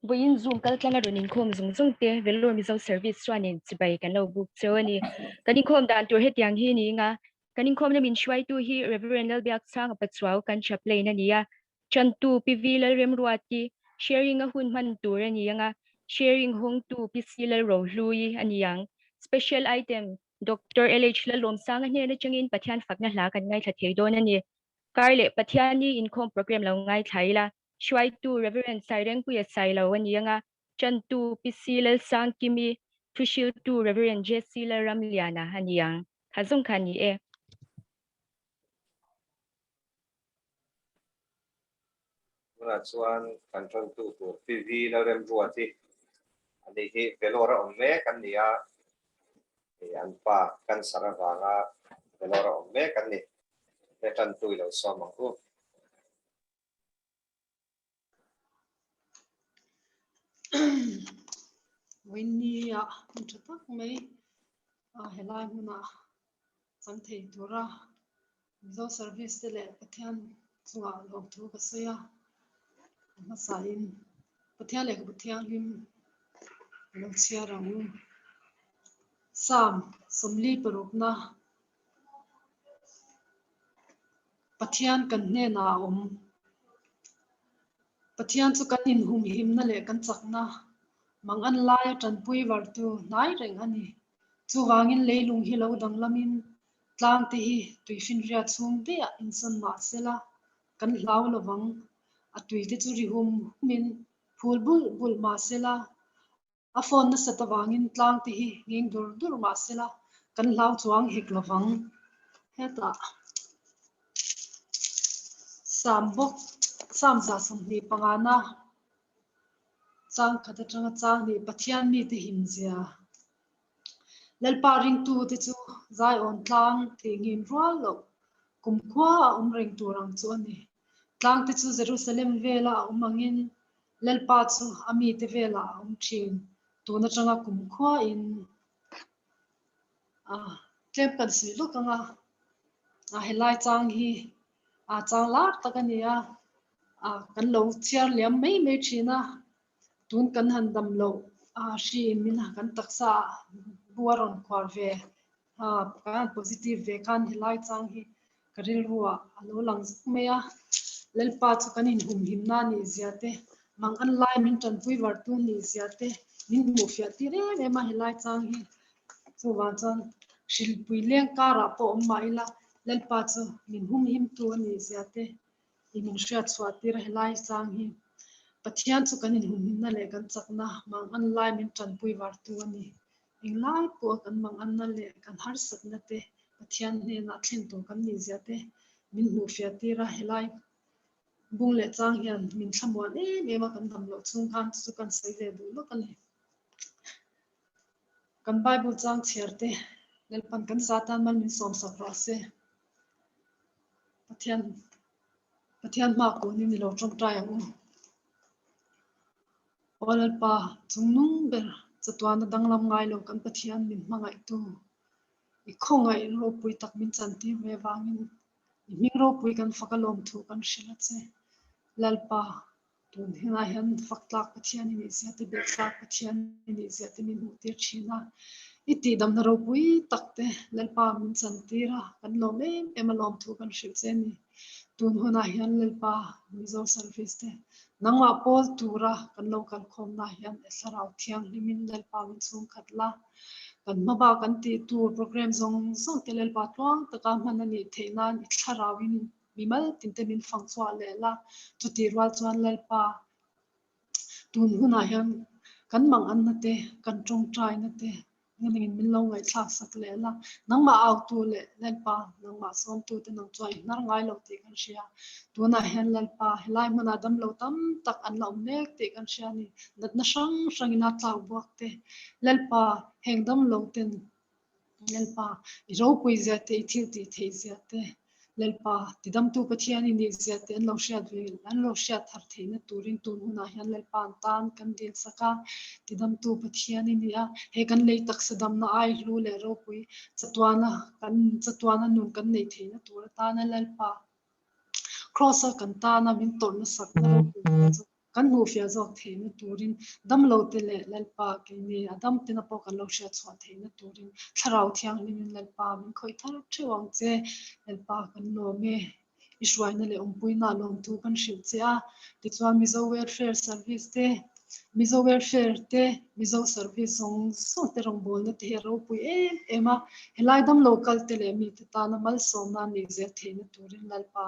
Vawiin Zoom kaltlang a rawn inkhawm zung zung te Vellore Mizo Service chuanin chibai kan lo buk cheu a ni. Kan inkhawm dan tur hetiang hi ni anga kan inkhawmna min hruaitu hi Rev. Lalbiakchhanga Pachuau kan chaplain a ni a, Chantu Pi Vi Lalremruati sharing a hun hman tur a ni anga sharing hawngtu Pi Si Lalrohlui a ni ang. Special item Doctor LH Lalawmsanga hnen atangin Pathian fakna hla kan ngaithla thei dawn a ni. Kar leh Pathiani inkhawm program lo ngaithla ila, hruaitu Rev. Sairengpuia Sailo a ni anga, Chantu Pi Si Lalsangkimi, thuhriltu Rev. JC Lalramliana a ni ang. Kha zawng kha a ni e. Tunah chuan kan ṭantu tur PV Lalremruati a nih hi Vellore a awm mek an ni a, hei an pa cancer avanga Vellore a awm mek an ni. He ṭantu i lo sawm ang u. Vawinia hmun tha tak mai a helai hmunah chang thei tura Mizo service te leh Pathian chungah lawmthu ka sawi a, a hmasain Pathian lehkhabu thianghlim a lo chhiar ang u. Psalm 46na Pathian kan hnenah a awm. Pathian chu kan inhumhimna leh kan chakna mang an laia tanpui vartu hnai reng a ni. Chuvangin leilung hi lo danglamin tlangte hi tuifinriat chhung daihah insawn mah sela kan hlau lovang. A tuite chu ri hum humin phul bulh bulh mah sela A phone nasat avangin tlang te hi ngeng dur dur mah sela kan hlau chuang hek lovang. Hetah Sam bawk Sam 25 na chang khat atanga chang hnih Pathian mite himzia Lalpa ringtu te chu Zion tlang tih ngin rual loh kumkhua a awm reng tur ang chu a ni. Tlang te chu Jerusalem vela a awm angin Lalpa chu a mite velah a awm thin. Tun atanga kumkhuain a tlem kan sawi lawk ang a, a helai chang hi a chang lar tak a ni a, a kan lo chhiar liam mai mai thin a, tun kan han dam loh a hri in min kan taksa ah bu a rawn khuar ve a, kan han positive ve khan helai chang hi Ka rilru ah a lo lang zuk mai a, Lalpa chu kan inhumhimna a nih zia te, mang an lai min tanpui vartu a nih zia te min hmuh fiah tir em em a helai chang hi. Chuvang chuan hrilpui leng karah pawh awm mah ila Lalpa chu min humhimtu a nih zia te i min hriat chhuah tir a helai chang hi. Pathian chu kan inhumhimna leh kan chakna mang an lai min tanpui vartu a ni. Englai pawha kan manganna leh kan harsatna te Pathian hnenah thlen tur kan nih zia te min hmuh fiah tir a, helai bung leh chang hian min thlamuan em em a, kan dam loh chhung khan chu chu kan sawi ve duh lawk a ni. Kan Bible chang chhiar te Lalpan kan za tan mal min sawm sak rawh se. Pathian Pathian hma kunin i lo tawngtai ang u. Aw Lalpa, chungnung ber chatuana danglam ngai lo kan Pathian min hmangaihtu, i khawngaih ropui tak min chantir ve vangin i hming ropui kan fak a lawmthu kan hrilh a che. Lalpa, tun hinah hian fak tlak Pathian i nih zia te, belh tlak Pathian i nih zia te min hmuhtir thin a. I tihdamna ropui tak te Lalpa min chantir a, kan lawm em em a lawmthu kan hrilh che a ni. Tun hunah hian Lalpa Mizo Service te nangmah pawl tura kan lo kalkhawmna hian Thlarau Thianghlimin Lalpa min chhungkhat la, kan hmaba kan tih tur program zawng zawng te Lalpa tluang taka hman a nih theih nan i Thlarauin mimal tinte min fang chhuah leh la, chutih rual chuan Lalpa tun hunah hian kan manganna te, kan tawngtaina te Nangin min lo ngaihthlak sak leh la, nangmah autu leh Lalpa, nangmah sawmtu te nang chuan i hnar ngai lo tih kan hria. Tunah hian Lalpa, helai hmunah damlo tam tak an la awm mek tih kan hria a ni. Natna hrang hrangin a tlak buak te, Lalpa, heng damlo ten Lalpa, i ropui zia te, i thil tih theih zia te, Lalpa, tidamtu Pathian i nih zia te an lo hriat ve, an lo hriat thar theihna turin tun hunah hian Lalpa an tan kan dil sak a, tidamtu Pathian i ni a, he kan lei taksa damna ai hlu leh ropui chatuana kan chatuana nun kan neih theihna tur atana Lalpa Kraws-a kan tana min tawrhna sakna ropui te chu. Kan hmuhfiah zawk theihna turin damlo te leh Lalpa keini a dam tena pawh kan lo hriatchhuah theihna turin Thlarau Thianghlimin Lalpa min khawih thar theuh ang che. Lalpa kan lawm e. I hruaina leh awmpuina lawmthu kan hrilh che a. Tichuan Mizo Welfare Service te, Mizo Welfare te, Mizo Service zawng zawng te rawngbawlna te hi a ropui em em a. Helai damlo kal te leh mite tana malsawmna an neih zel theihna turin Lalpa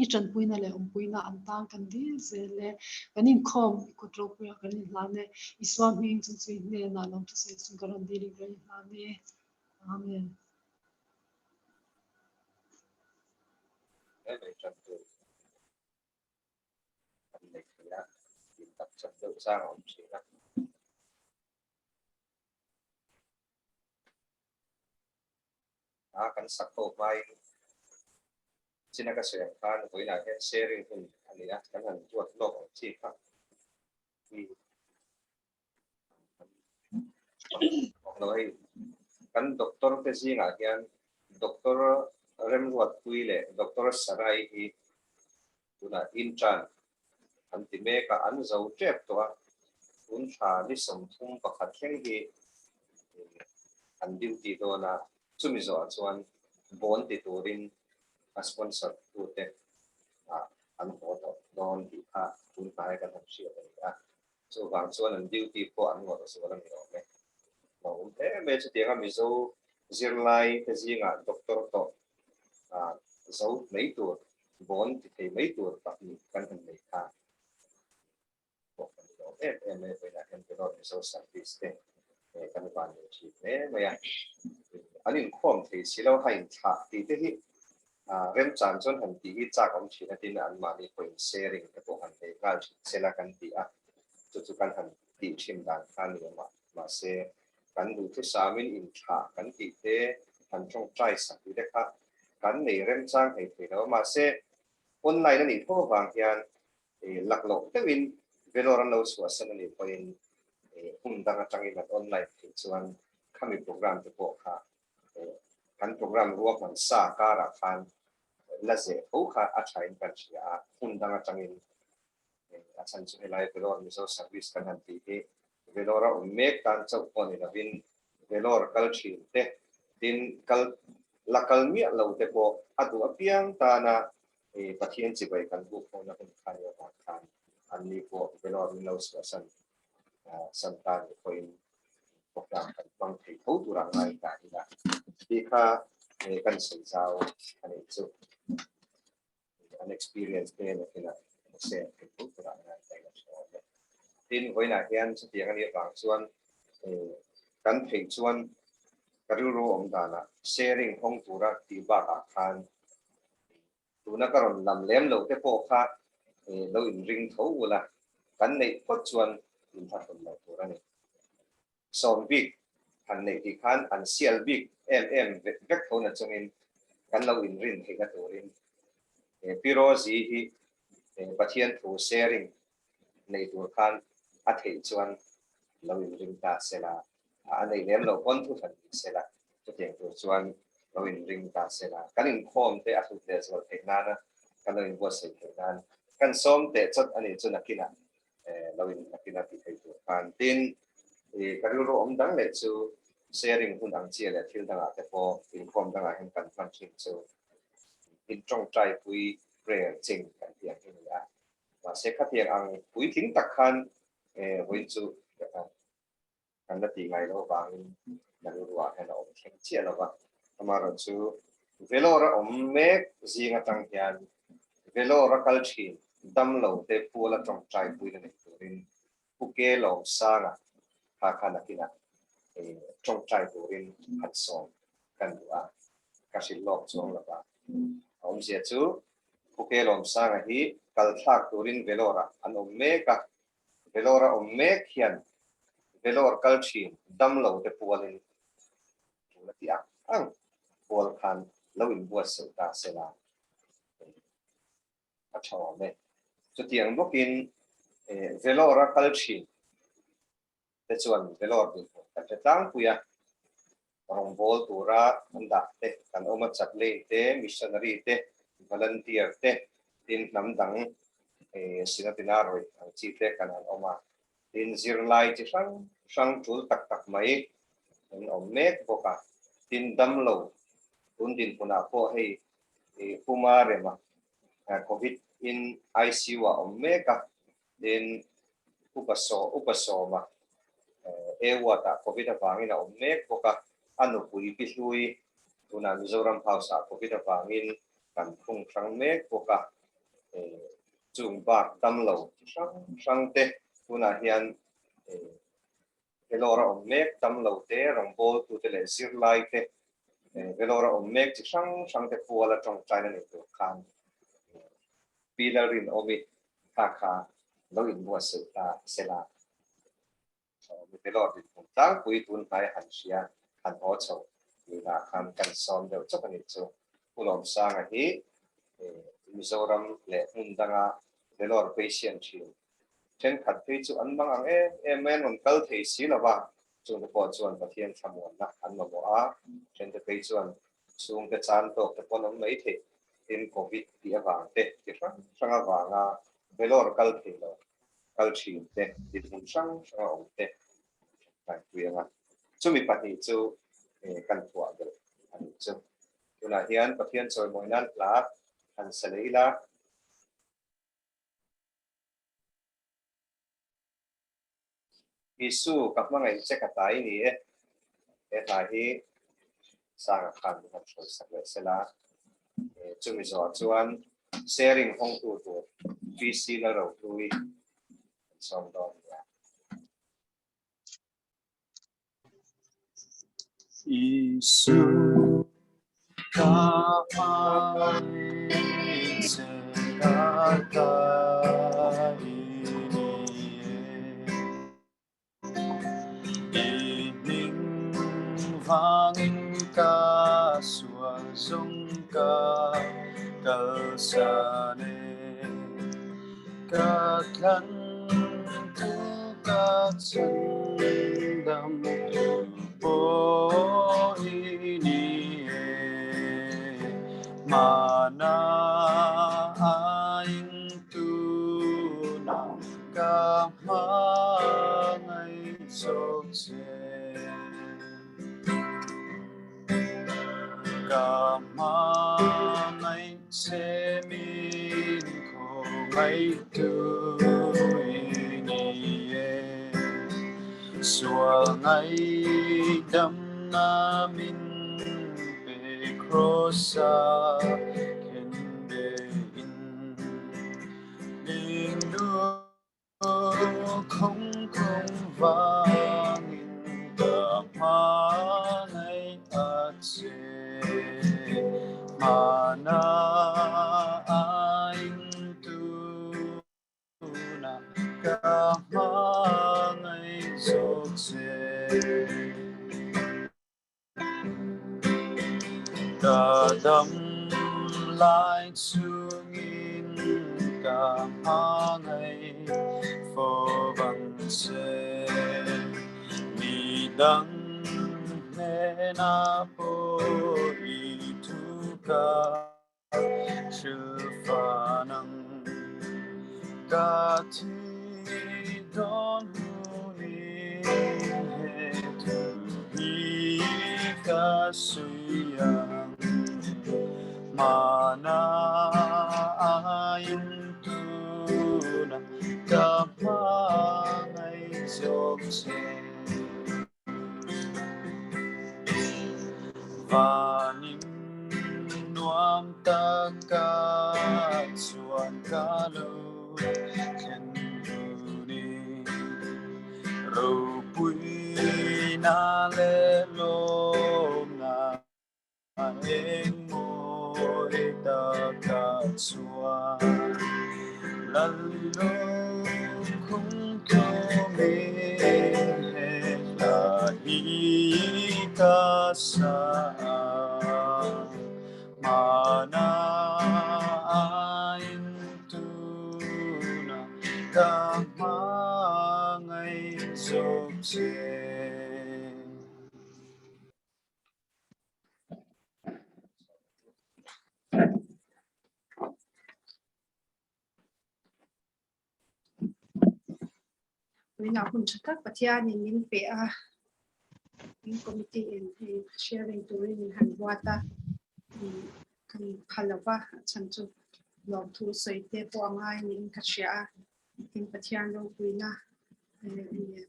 i tanpuina leh awmpuina an tan kan dil zel e. Kan inkhawm i kut ropuia kan inhlan e. Isua hming chu chui hnenah lawmthu sawi chung ka rawn dilin ka inhlan e. Amen. He mai tan tur an nei thei a, in tak chak deuh chang a awm thin a. A kan sak ho hmain china ka sawi ang khan vawiinah hian sharing hun a ni a, kan han ruat lawk ang chi kha hi Kan doctor te zingah hian Doctor Remruatpui leh Doctor Sarai hi tunah intern an ti mek a, an zo tep tawh a, tun thla ni 31 thleng hi an duty dawn a, chumi zawhah chuan bond ti turin a sponsor tute an haw tawh dawn tih kha tun hnai kan han hriat a ni a. Chuvang chuan an duty pawh an ngawrh zual a ni awm e. Lo awm hle mai chutianga Mizo zirlai te zingah doctor tawh zo mai tur, bawn ti thei mai tur pahnih kan han nei kha pawh kan ni lo em em e. Vawiinah hian Vellore Mizo Service te kan van nei thin hle mai a. An inkhawm thei si lo, ha inthlah tih te hi Remchan chuan han tih hi chak awm thin a tin anmahni pawhin sharing te pawh han nei nghal thin sela kan ti a, chu chu kan han tih thin dan kha a ni awm a, mahse kan duhthusamin inthlah kan tih te han tawngtai sak tih te kha kan nei remchang thei thei lo a, mahse online a nih tho avang hian laklawh deuhin Vellore an lo chhuahsan a nih pawhin hun dang atangin an online theih chuan khami program te pawh kha kan program ruahman sa karah khan la zeh tho kha a thain kan hria a, hmun dang atangin a chhan chu helai Vellore Mizo Service kan han tih hi Vellore a awm mek tan chauh pawh ni lovin Vellore kal thin te tin kal la kal miah lo te pawh a duh apiang tana Pathian chibai kan buk hona hun kha ni avang khan anni pawh Vellore min lo chhuahsan san tan ni pawhin program kan hmang thei tho tur ang ngai ta ila tih kha kan sawi zau a nih chu an experience te nakin a share thei tho tur ang ngai ta ila tha awm e. Tin, vawiinah hian chutiang a nih avang chuan kan theih chuan ka rilru awm danah sharing hawng tura tih bakah khan Tuna ka rawn lam lem lo te pawh kha lo inring tho ula, kan neih phawt chuan min thlahrun lo tur a ni. Sawm bik han neih tih khan an sial bik em em vek tho na chungin kan lo inrin theihna turin Pi Rosie hi Pathian thu sharing nei tur khan a theih chuan lo inring ta sela, a nei lem lo pawn thu hran ni sela, chutiang tur chuan lo inring ta sela, kan inkhawm te a hlut leh zual theih nana kan lo inbuatsaih theih nan kan sawm teh chawt a nih chu nakinah lo in nakinah tih theih tur khan. Tin, ka rilru awm dang leh chu sharing hun ang chiah leh thil dangah te pawh inkhawm dangah hian kan hman thin chu intawngtai pui prayer ching kan tih ang hi a ni a. Mahse khatiang ang puitling tak khan vawiin chu kan la tih ngai loh avangin na rilruah hian a awm thleng chiah lo va. Amaherawhchu chu Vellore a awm mek zing atang hian Vellore a kal thin damlo te puala tawngtai puina nei turin Pu Ke Lawmsanga kha kha nakinah tawngtai turin han sawm kan duh a, ka hrilh lawk chuang lo va. A awmzia chu Pu Ke Lawmsanga hi kal thlak turin Vellore ah an awm mek a, Vellore a awm mek hian Vellore kal thin damlo te pualin tul a ti ang ang pual khan lo inbuatsaih ta sela a tha awm e. Chutiang bawkin Vellore a kal thin te chuan Vellore dinhmun kan hre tlangpui a, rawngbâwl tura an dah te, kan awm a chaplain te, missionary te, volunteer te, tin hnam dang Sinatina rawih ang chi te kan han awm a, tin zirlai chi hrang hrang tul tak tak mai an awm mek bawk a, tin damlo tun dinhmunah pawh hei Puma rema Covid in ICU ah awm mek a, tin upa saw upa sawma A ward ah Covid avangin a awm mek bawk a, a nupui pi hlui tunah Mizoram House ah Covid avangin kan phung hrang mek bawk a, chung bak damlo chi hrang hrang te tunah hian Vellore a awm mek damlo te, rawngbawltu te leh zirlai te Vellore a awm mek chi hrang hrang te puala tawngtaina nei tur khan Pi Lalrinawmi kha kha lo inbuatsaih ta sela. Vellore dinhmun tlangpui tun hnai han hria han haw chho nihna khan kan sawm deuh chawp a nih chu. Pu Lawmsanga hi Mizoram leh hmun danga Vellore patient thin thenkhat phei chu an mang ang em em mai an rawn kal thei si lo va, chungte pawh chuan Pathian thlamuanna an mamawh a, thente phei chuan chhungte chan tawk te pawh an awm mai thei. Tin, Covid tih avang te, ti hrang hrang avanga Vellore kal thei lo kal thin te, dinhmun hrang hranga awm te ngaihpui anga chumi pahnih chu kan phuah belh a nih chu. Tunah hian Pathian chawimawi nan hla han sa leh ila. Isu ka hmangaih che ka tai ni e. He hla hi Sanga khan min han hruai sak leh sela. Chumi zawhah chuan sharing hawngtu tur PC Lalrohlui an sawm dawn nia. Isu ka hmangaih che ka tai ni e. I hming vangin ka sual zawng ka kalsan e. Ka thlan tu ka chhandam tu pawh i ni e. Hmana ain tuna ka hmangaih zawk che. Ka hmangaih che min khawngaih tu i ni e. Sual ngaihdamna min pe Kross-a khen be in ling duh. Khung khung vangin ka hmangaih a che. Hmana ain tuna ka hmangaih zawk che. Ka dam lai chungin ka hmangaih fo vang che. Mi dang hnenah pawh i thu ka Hrilhfan ang ka thi dawn hunin he thu hi ka sawi ang. Hmana aiin tuna ka hmangaih zawk che. Vanin nuam taka chuan ka lo thlen huni ropui na leh lawmna Engmawi taka chuan Lallo khung thumin he hla hi ka sa a, hmana ain tuna ka hmangaih zawk che. Tuinah hun tha tak Pathianin min pe a, in committee in hei sharing turin min han buat a, kan pha lo va, a chhan chu lawmthu sawi te pawh a ngai niin ka hria a, tin Pathian ropuina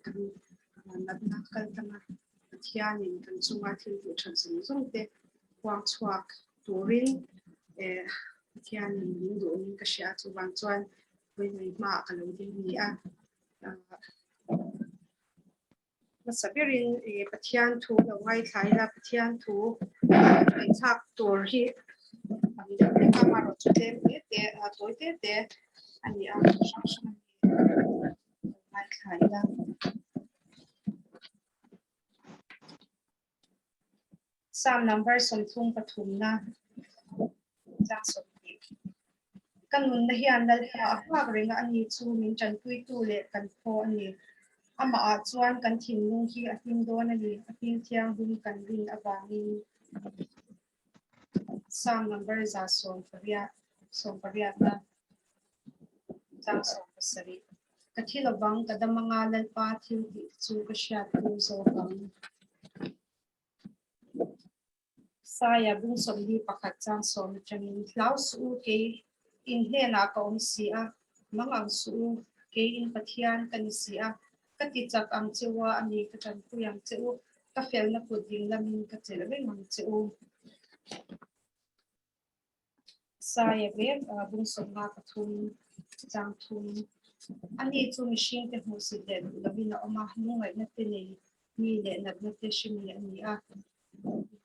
kan natna kal tanga Pathianin kan chunga thil tih that zawng zawng te huang chhuak turin Pathianin min duhin ka hria a, chuvang chuan Vawiin hmaah ka lo ding ni a. Hmasa berin Pathian thu lo ngaithla ila Pathian thu ngaihthlak tur hi tam deuh hlek a, amaherawhchu tlem te te tawi te te a ni a, hrang hrang a ni lo ngaithla ila. Psalm number 33na chang 20. Ka nunna hian Lalpa a nghak reng a, ani chu min tanpuitu leh kan phaw a ni. Amahah chuan kan thinlung hi a hlim dawn a ni, a hming thianghlim kan rin avangin. Psalm number 180 18na chang 17. Ka thi lovang, ka dam anga Lalpa thil tih te chu ka hriat tir zawk ang. Saia bung 41 chang 10 atangin, Hlau suh u, kei in hnenah ka awm si a, mang ang suh u, kei in Pathian ka ni si a, ka ti chak ang che u a, a ni ka tanpui ang che u, ka felna kut ding lamin ka chelh reng ang che u. Saia vek bung 53 chang 3. Ani chu mihringte hmuhsit leh duh lovin a awm a, lungngaihna te nei mi leh natna te hrimi a ni a.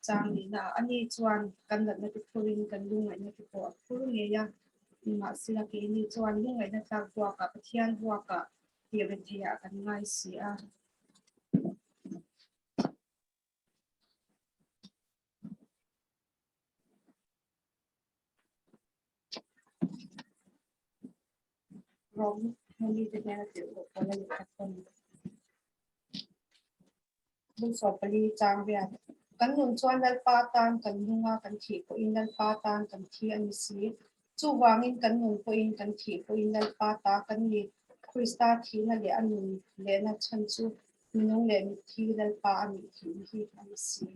Chang nihna ah ani chuan kan natna te phurin kan lungngaihna te pawh a phur ngei a. Nimahsela keini chuan lungngaihna tlak buakah Pathian buakah tih retheiah kan ngai si a. Rom hemi te hian a tirh loh pawl a lehkha thawn. Bung 14 chang riat. Kan nun chuan Lalpa tan kan nung a, kan thih pawhin Lalpa tan kan thi a ni si. Chuvangin kan nun pawhin kan thih pawhin Lalpa ta kan ni. Krista thihna leh a nun lehna chhan chu minung leh mitthi Lalpa a nih thihna hi a ni si.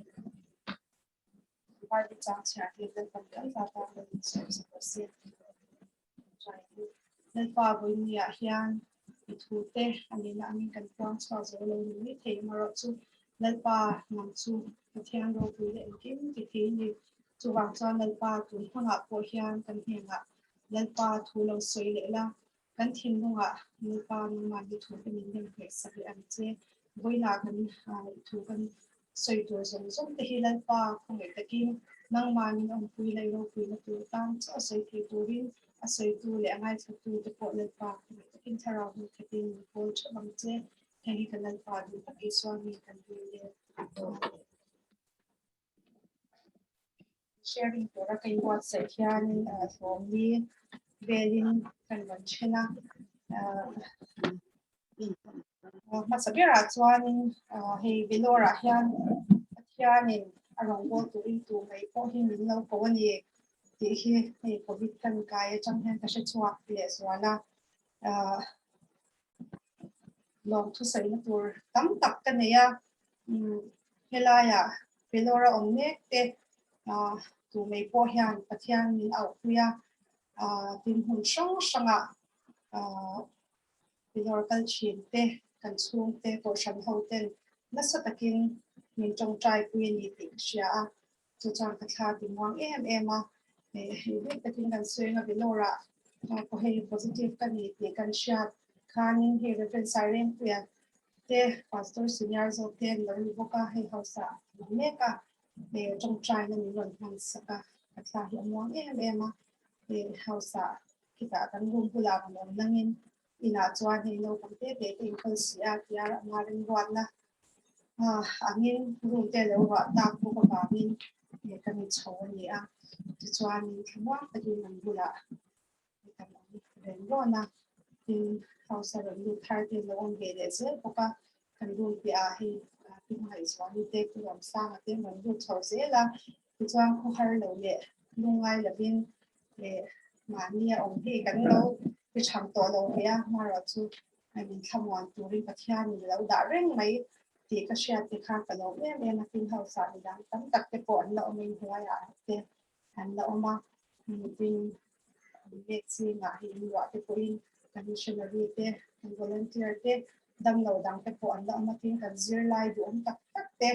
Bible chang chhiar hi Lalpa kan ta ta kan sawi sak rawh se. Lalpa vawinia hian i thu te a nihna angin kan puang chhuak zo lo ni mai thei amarawh chu Lalpa nang chu Pathian ropui leh engkim ti thei ni. Chuvang chuan Lalpa tun hunah pawh hian kan hnenah Lalpa thu lo sawi leh la, kan thinlungah Lalpa nangmah hi thu te min nem hneh sak leh ang che. Vawiinah kan i thu kan sawi tur zawng zawng te hi Lalpa khawngaih takin nangmah min awmpui leh ropuina tur tan chu a sawi thei turin a sawitu leh a ngaithlatu te pawh Lalpa khawngaih takin thlarau hmuh khatin min kawl theuh ang che. Heng hi ka Lalpa duh tak Isua mi kan dil le. Sharing tura ka inbuatsaih hianin hlawmli velin kan rawn then a. Hmasa berah chuanin hei Vellore-ah hian Pathianin a rawngbâwl turin tu mai pawh hi min lo ko a ni tih hi hei Covid kan kai atang hian ka hre chhuak lehzual a. Lawmthu sawina tur tam tak ka nei a, helaiah Vellore-a awm mek te tu mai pawh hian Pathian min auhpui a, tin hmun hrang hrangah Vellore kal thin te, kan chhungte, kohhran ho ten nasa takin min tawngtai pui a ni tih ka hria a, chu chuan ka thla ti muang em em a, hei bik takin kan sawi a Vellore-ah pawh hei positive ka ni tih kan hriat khanin hei Reverend Sairengpuia te Pastor Senior zawk te an lo ni bawk a, hei hausa a awm mek a, tawngtaina min rawn hman sak a, ka thla hi a muang em em a, hausa Khitah kan room bulah kan awm nangin inah chuan hei naupang te te te inkawl si a tia ama remruatna angin room te lo ruah tak bawk avangin kan inchho a ni a. Tichuanin thlamuang takin an bulah kan awm reng rawn a, tin house a rawn lut thar te an lo awm ve leh zel bawk a, kan room piahah hei Pi Hmangaihzuali te Pu Lawmsanga te an rawn lut chho zel a, tichuan khawhar lo leh lungngai lovin mahni a awm hi kan lo ti tham tawh lo ve a, hmarawh chu Min thlamuan turin Pathianin a lo dah reng mai tih ka hriat te kha ka lawm em em a, tin hausa midang tam tak te pawh an la awm in hnuaiah te an la awm a, tin mek zingah hei in luah te pawhin kan missionary te, kan volunteer te, damlo dang te pawh an la awm a, tin kan zirlai duhawm tak tak te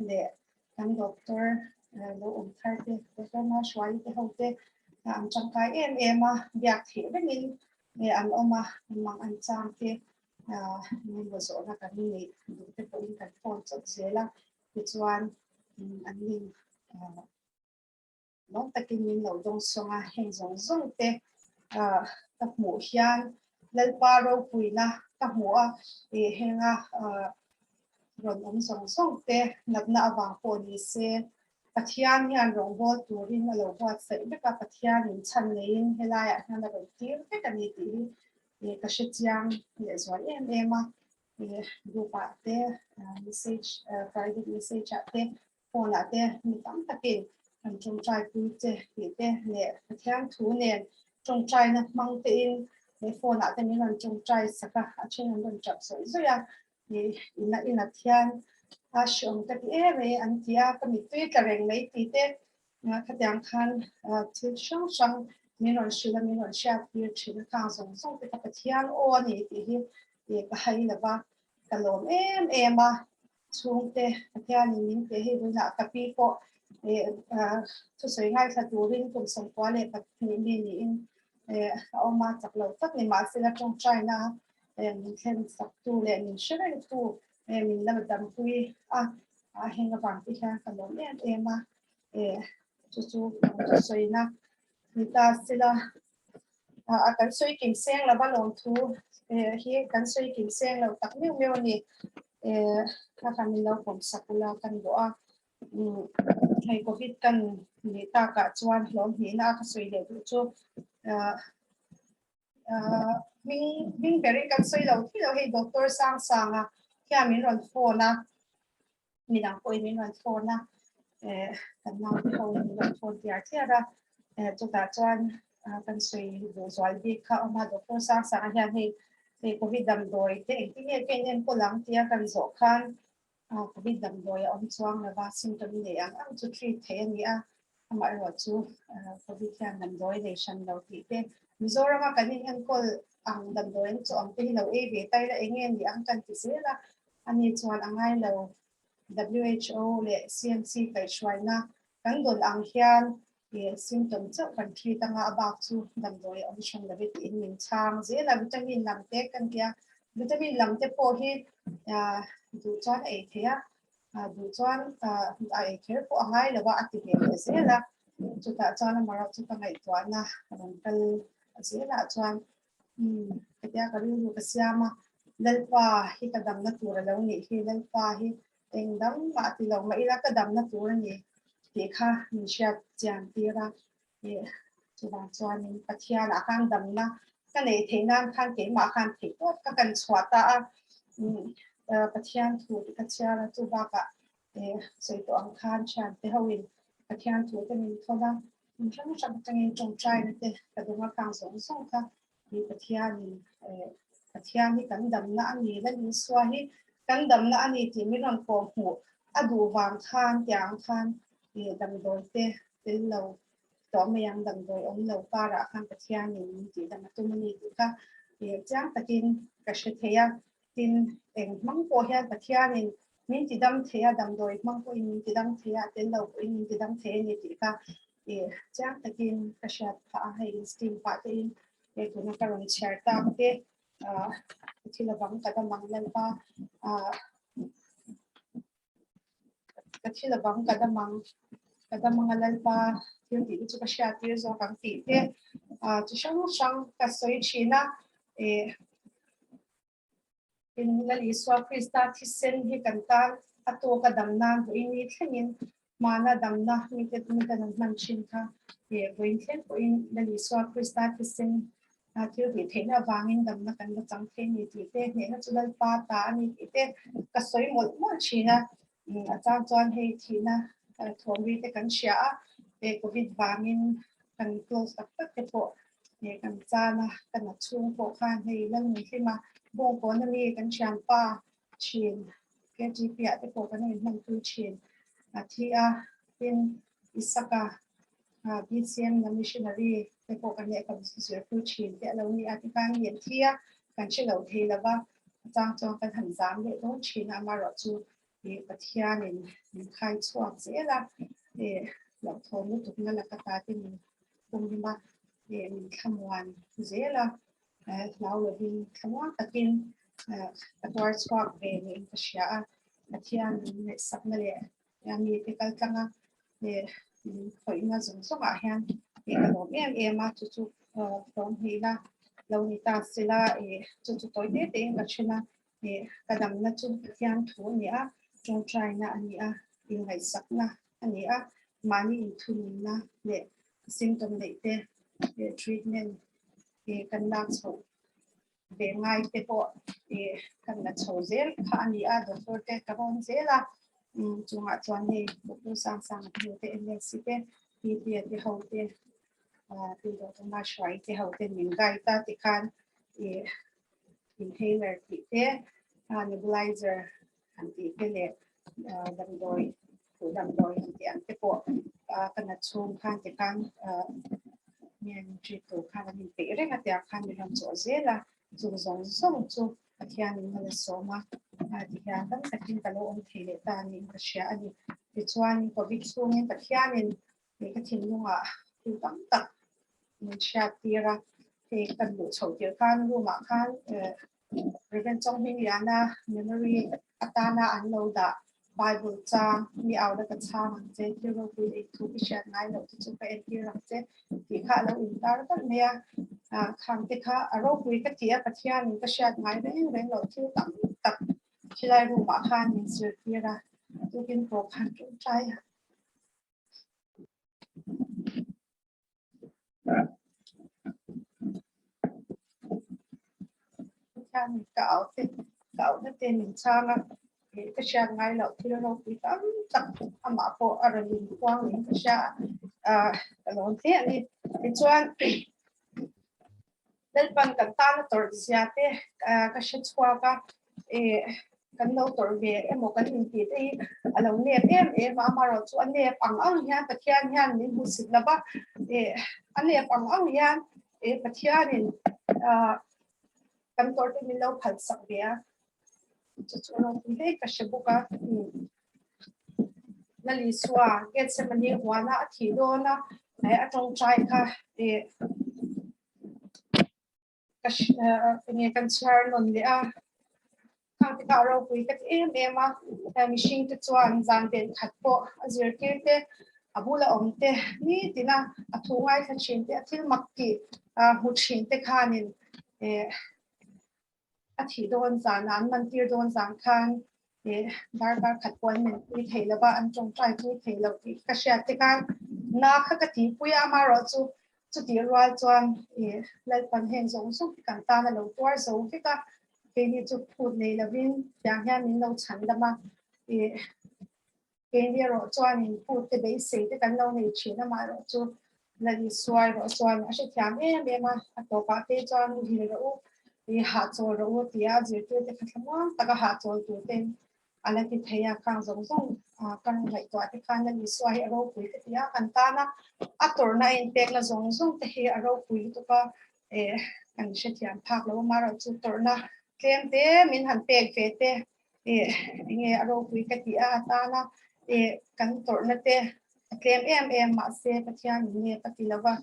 leh kan doctor lo awm thar te, doctor Mahruaii te ho te an tangkai em em a, biak theih rengin an awm a, mang an chang te engemaw zawhna kan neih duh te pawhin kan phone chawp zel a, tichuan an ning lawm takin min lo dawng sawng a, heng zawng zawng te ka hmuh hian Lalpa ropuina ka hmu a, henga rawn awm zawng zawng te natna avang pawh ni se Pathian hian rawngbâwl turin a lo buatsaih vek a, Pathianin chhan neiin helaiah hian a rawn tir vek a ni tih hi ka hre chiang lehzual em em a. Group ah te, message, private message ah te, phone ah te mi tam takin kan tawngtai pui che tih te leh Pathian thu nen tawngtaina hmang tein he phone ah te min rawn tawngtai sak a, a then an rawn tap zawih zawih a. Ina inat hian a hreawm ka ti em mai an ti a, ka mittui tla reng mai tih te khatiang khan thil hrang hrang min rawn hrilh a, min rawn hriat tir thin a, khang zawng zawng te kha Pathian aw a ni tih hi ka hai lo va, ka lawm em em a, chhungte Pathianin min pe hei vawiinah ka pi pawh thusawi ngaithla turin kum 92 mi niin a awm a, chak lo tak ni mahsela tawngtaina min thlen sak tu leh min hre reng tu min la dampui a, a heng avang te hian ka lawm em em a, chu chu thusawiina ni ta sela a kan sawi kim seng lova lawmthu hi kan sawi kim seng lo tak meuh meuh a ni, kha kha min lo pawm sak ula kan bawh a, hei covid kan nih takah chuan hlawm hnihna a ka sawi leh duh chu hming hming berin kan sawi lo thei lo hei doctor sang sang a hian min rawn phone a midang pawhin min rawn phone a kan nau te ho min rawn phone tiar tiar a chutah chuan kan sawi duh zual bik kha awm a doctor sang sang a hian hei hei covid damdawi te engtin nge ka inenkawl ang tia kan zawh khan Covid damdawi a awm chuang lova symptom nei ang ang chu treat theih a ni a, amaherawh chu Covid hian damdawi nei hran lo tih te, Mizorama kan inenkawl ang damdawi an chawh ang te hi lo ei ve ta ila eng nge ni ang kan ti zel a, ani chuan a ngai lo. WHO leh CMC kaihhruaina kan dawn ang hian symptom chauh kan treat anga a bak chu damdawi a awm hran lo e tiin min chhang zel a, vitamin lam te kan tia, vitamin lam te pawh hi duh chuan a ei thei a, duh chuan a ei kher pawh a ngai lo a, a ti ve leh zel a, chutah chuan amaherawh chu ka ngaihtuahna rawn kal zelah chuan umm hetia ka rilru ka siam a, Lalpa hi ka damna tur a lo nih hi, Lalpa hi Eng dang mah ti lo mah ila ka damna tur a ni tih kha min hriat chian tir a, ih chuvang chuanin Pathianah khan damna ka neih theih nan khan keimah khan theih tawp ka kan chhuah ta a, Pathian thu te ka chhiar a, chu bakah ih sawi tawh ang khan thiante hoin Pathian thu te min thawn a, min hrang hrang atangin tawngtaina te ka dawng a kang zawng zawng kha Hi Pathianin Pathian hi kan damna a ni la Isua hi kan damna a ni tih min rawn kawh hmuh a duh vang khan tiang khan damdawi te tel lo tawh mai ang damdawi awm lo karah khan Pathianin min tih dam a tum a ni tih kha chiang takin ka hre thei a. Tin, eng hmang pawh hian Pathianin min ti dam thei a, damdawi hmang pawhin min ti dam thei a, tel lo pawhin min ti dam thei a ni tih kha chiang takin ka hriat phah a, hei insteam pah tein hei tuna ka rawn chhiar tak te thil avang ka dam ang lalpa ka thil avang ka dam ang ka dam anga lalpa thil tih te chu ka hriat tir zawk ang tih te chi hrang hrang ka sawi thin a In Lal Isua Krista thisen hi kan tan a tawk a dam nan vawiin ni thlengin hmana damna mite miten an hman thin kha vawiin thleng pawhin Lal Isua Krista thisen thil tih theihna avangin damna kan la chang thei a ni tih te, hnehna chu Lalpa ta a ni tih te ka sawi mawlh mawlh thin a. A chang chuan hei thihna thawm ri te kan hria a, Covid vangin kan close tak tak te pawh. Kan chana kan a chhung pawh khan hei Lalnunhlima Bawngkawn ami kan thianpa thin KGP ah te pawh kan in hmanpui thin a thi a, tin Isaka BCM na missionary te pawh kan lehkha zirpui thin te a lo ni a, tikhan mi an thi a, kan hre lo thei lova, a chang chuan kan han zam leh dawn thin a, amaherawhchu Pathianin min khai chhuak zel a, hlauhthawn lutukna laka ta te min pumhim a, min thlamuan zel a, hlau lovin thlamuan takin ka tuar chhuak ve niin ka hria a, Pathian min ngaihsakna leh mite kal tlang a min khawihna zawng zawngah hian ka lawm em em a, chu chu tlawm hnihna lo ni ta sela chu chu tawi te tein ka then a. Ka damna chu Pathian thu a ni a, tawngtaina a ni a, inngaihsakna a ni a, mahni inthununna leh symptom neih te treatment kan lak chhoh ve ngai te pawh kan la chho zel kha a ni a, doctor te ka rawn zel a, chungah chuan hei doctor Sangsanga te ho te, MLC te, PP te ho te, pi Doctor Mahruai te ho ten min guide a tikhan inhaler tih te, nebulizer han tih te leh damdawi khuh damdawi han tih ang te pawh ka nat chhung khan ti khan mi an treat tur khan an inpeih reng a tiang khan min rawn chawh zel a, chung zawng zawng chu Pathianin mal a sawm a, tihian tam takin ka lo awm thei leh ta niin ka hria a ni. Tichuan Covid chhungin Pathianin ka thinlungah thil tam tak min hriat tir a, hei kan luh chhoh tir khan room ah khan Reverend Chonghmingliana memory atana an lo dah Bible chang mi au la ka chhang ang che thil ropui leh thu i hriat ngai loh te chu ka entir ang che tih kha a lo intar vek mai a, khang te kha a ropui ka ti a Pathianin ka hriat ngai reng reng loh thil tam tak khilai room ah khan min zirtir a, tukin pawh khan tawngtai a. Pathian ka au te ka au na te min chhang a ka hriat ngai loh thil ropui tam tak amah pawh a rawn in puang in ka hria a ka lawm hle a ni tichuan Lalpan kan tana tawrh zia te ka hre chhuak a, kan lo tawrh ve emaw kan intih te hi a lo nep em em a, amaherawhchu a nep ang ang hian Pathian hian min hmuhsit lo va, a nep ang ang hian Pathianin kan tawrh te min lo phalsak ve a, chu chu a ropui hle ka hre bawk a. Lalisua Gethsemane huana a thih dawn a, a tawngtai kha ka enge kan chhiar nawn leh a khang te kha a ropui ka ti em em a mihring te chuan zan ven khat pawh a zirtir te a bula awm te nitin a a thu ngaithla thin te a thil mak tih hmu thin te khanin a thih dawn zan an man tir dawn zan khan dar khat pawh an men pui thei lo va, an tawngtai pui thei lo tih ka hriat te khan na kha ka tih pui a, amaherawh chu chutih rual chuan Lalpan heng zawng zawng hi kan tan a lo tuar zo vek a, keini chu phut nei lovin tiang hian min lo chhan dam a, keini erawh chuanin phut te beisei te kan lo nei thin, amaherawh chu Lal Isua erawh chuan a hrethiam em em a, a tawpah te chuan hil rawh u, i hahchawl rawh u tia zirtirte kha thlamuang taka hahchawl tur ten a la ti thei a, khang zawng zawng kan ngaihtuah te khan Lal Isua hi a ropui ka ti a, kan tana a tawrhna a inpekna zawng zawng te hi a ropui lutuk a, kan hrethiam phak lo amaherawh chu tawrhna tlem te min han pek ve te enge a ropui ka ti a, a tana kan tawrhna te a tlem em em mahse Pathian in nge ka ti lova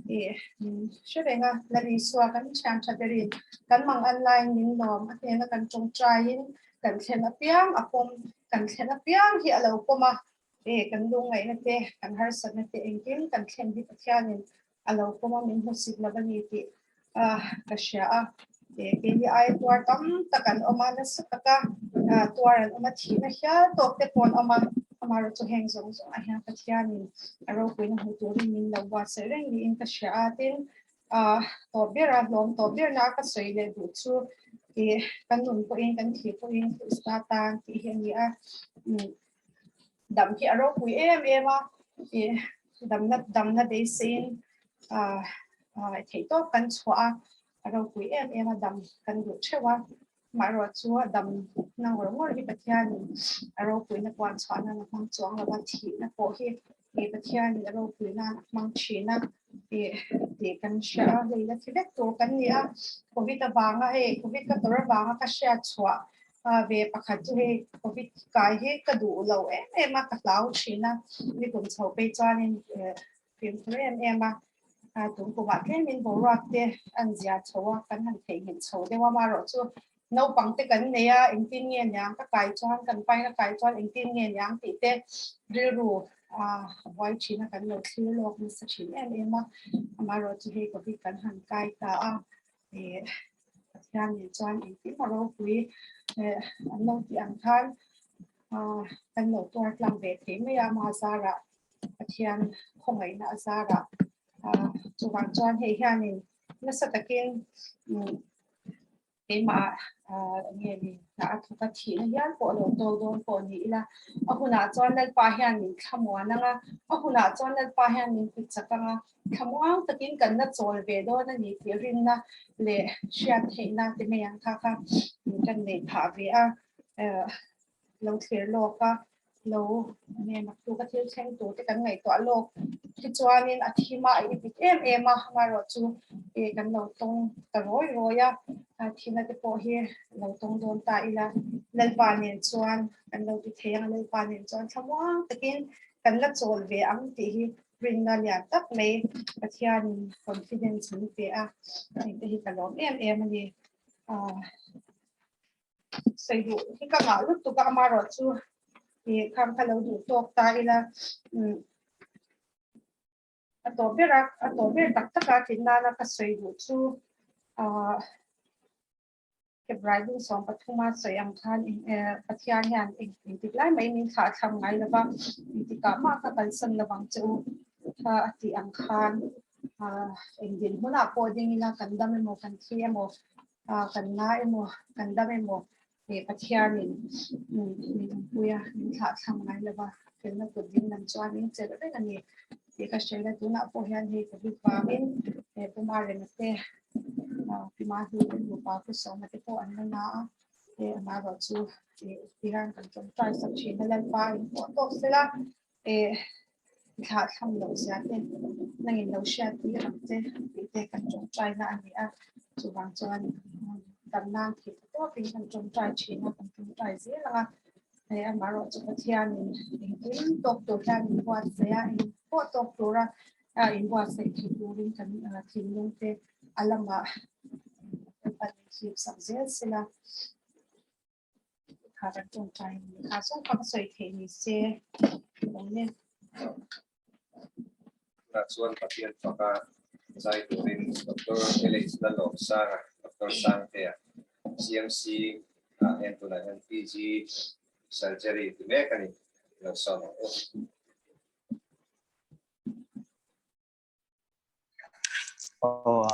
hre reng a, Lal Isua kan thian tha berin kan mang an laiin min lawm a hnena kan tawngtaiin kan thlen apiang a pawm kan thlen apiang hi a lo pawm a, kan lungngaihna te kan harsatna te engkim kan thlen hi Pathianin a lo pawm a min hmusit lo a ni tih ka hria a, keini aia tuar tam tak an awm a, nasa taka tuar an awm a, thihna hial tawk te pawh an awm a, amaherawh chu heng zawng zawngah hian Pathianin a ropuina hmu turin min lo buatsaih reng niin ka hria a, tin tawp bera hlawm tawp berna ka sawi leh duh chu kan nun pawhin kan thih pawhin Krista tan tih hi a ni a. Dam hi a ropui em em a, damna damna beiseiin Theih tawp kan chhuah a, a ropui em em a dam kan duh theuh a. Amaherawh chu a dam na ngawr ngawr hi Pathianin a ropuina puan chhuah nan a hmang chuang lo a, thihna pawh hi Pathianin a ropui nan a hmang thin a tih kan hria a, hei la thi vek tur kan ni a. Covid avanga hei Covid ka tawrh avanga ka hriat chhuah ve pakhat chu hei Covid kai hi ka duh lo em em a, ka hlau thin a, nikum chho phei chuanin Fimkhur em em a, tun kumah tlemin boruak te an zia chho a, kan han theihnghilh chho deuh a, amaherawh chu naupang te kan nei a, engtin nge niang ka kai chuan kan pain a kai chuan engtin nge niang tih te rilru a buai thin a, kan lo thlir lawk nasa thin em em a, amaherawh chu hei covid kan han kai ta a, Pathian nen chuan engkim a ropui an lo tih ang khan kan lo tuar tlang ve thei mai a, ama zarah Pathian khawngaihna a zarah chuvang chuan hei hianin nasa takin keimah nge ni hna a thawk a thihna hial pawh lo to dawn pawh ni ila a hunah chuan Lalpa hian min thlamuan anga a hunah chuan Lalpa hian min ti chak anga thlamuang takin kan la chawl ve dawn a ni tih rinna leh hriat theihna te mai ang kha kha kan neih phah ve a lo thlir lawk a, lo nge naktuk a thil thleng tur te kan ngaihtuah lawk hi chuanin a thim a, a ipik em em a, amaherawh chu eh kan lo tawng ta rawi rawi a, thina te pawh hi lo tawng dawn ta ila, Lalpa nen chuan kan lo ti thei ang, Lalpa nen chuan thlamuang takin kan la chawl ve ang tih hi rinna lian tak mai Pathianin confidence min pe a, heng te hi ka lawm em em a ni. Sawi duh hi ka ngah lutuk a, amaherawh chu ih khang kha lo duh tawk ta ila umm a tawh ber a, a tawh ber tak tak a tih nana ka sawi duh chu ah Hebrai bung 13 a sawi ang khan Pathian hian engtik lai mai min thlah thlam ngai lo va, engtikah mah ka kalsan lo vang che u a tih ang khan ah eng dinhmunah pawh ding ila kan dam emaw kan thi emaw kan na emaw kan dam emaw eh Pathianin min awmpui a, min thlah thlang ngai lo va, felna kut ding lam chuan min chelh reng a ni tih ka hre la, tunah pawh hian hei covid vangin eh Puma Rema te Pima Hlu te nupa Pu Sawma te pawh an la na a, eh amaherawh chu eh tihian kan tawngtai sak thin a, Lalpa in pawh tawk sela eh thlah thlang loh zia te nangin lo hriat tir ang che tih te kan tawngtai na a ni a, chuvang chuan dam nan theih ta tawpin kan tawngtai thin a, kan tawngtai zel ang a, hei amaherawh chu Pathianin engkim tawk tur hian min buatsaih a, eng pawh tawk tura inbuatsaih theih turin kan thinlung te a lamah kan inhip sak zel sela. Kha kan tawngtai a ni. Kha zawng kha ka sawi theih ni se awm e. Tunah chuan Pathian faka zai turin Doctor LH Lalawmsanga, Doctor Sangtea, CMC ah hian tunah hian PG Surgery ti mek a ni. Lo sawm ang u. Aw,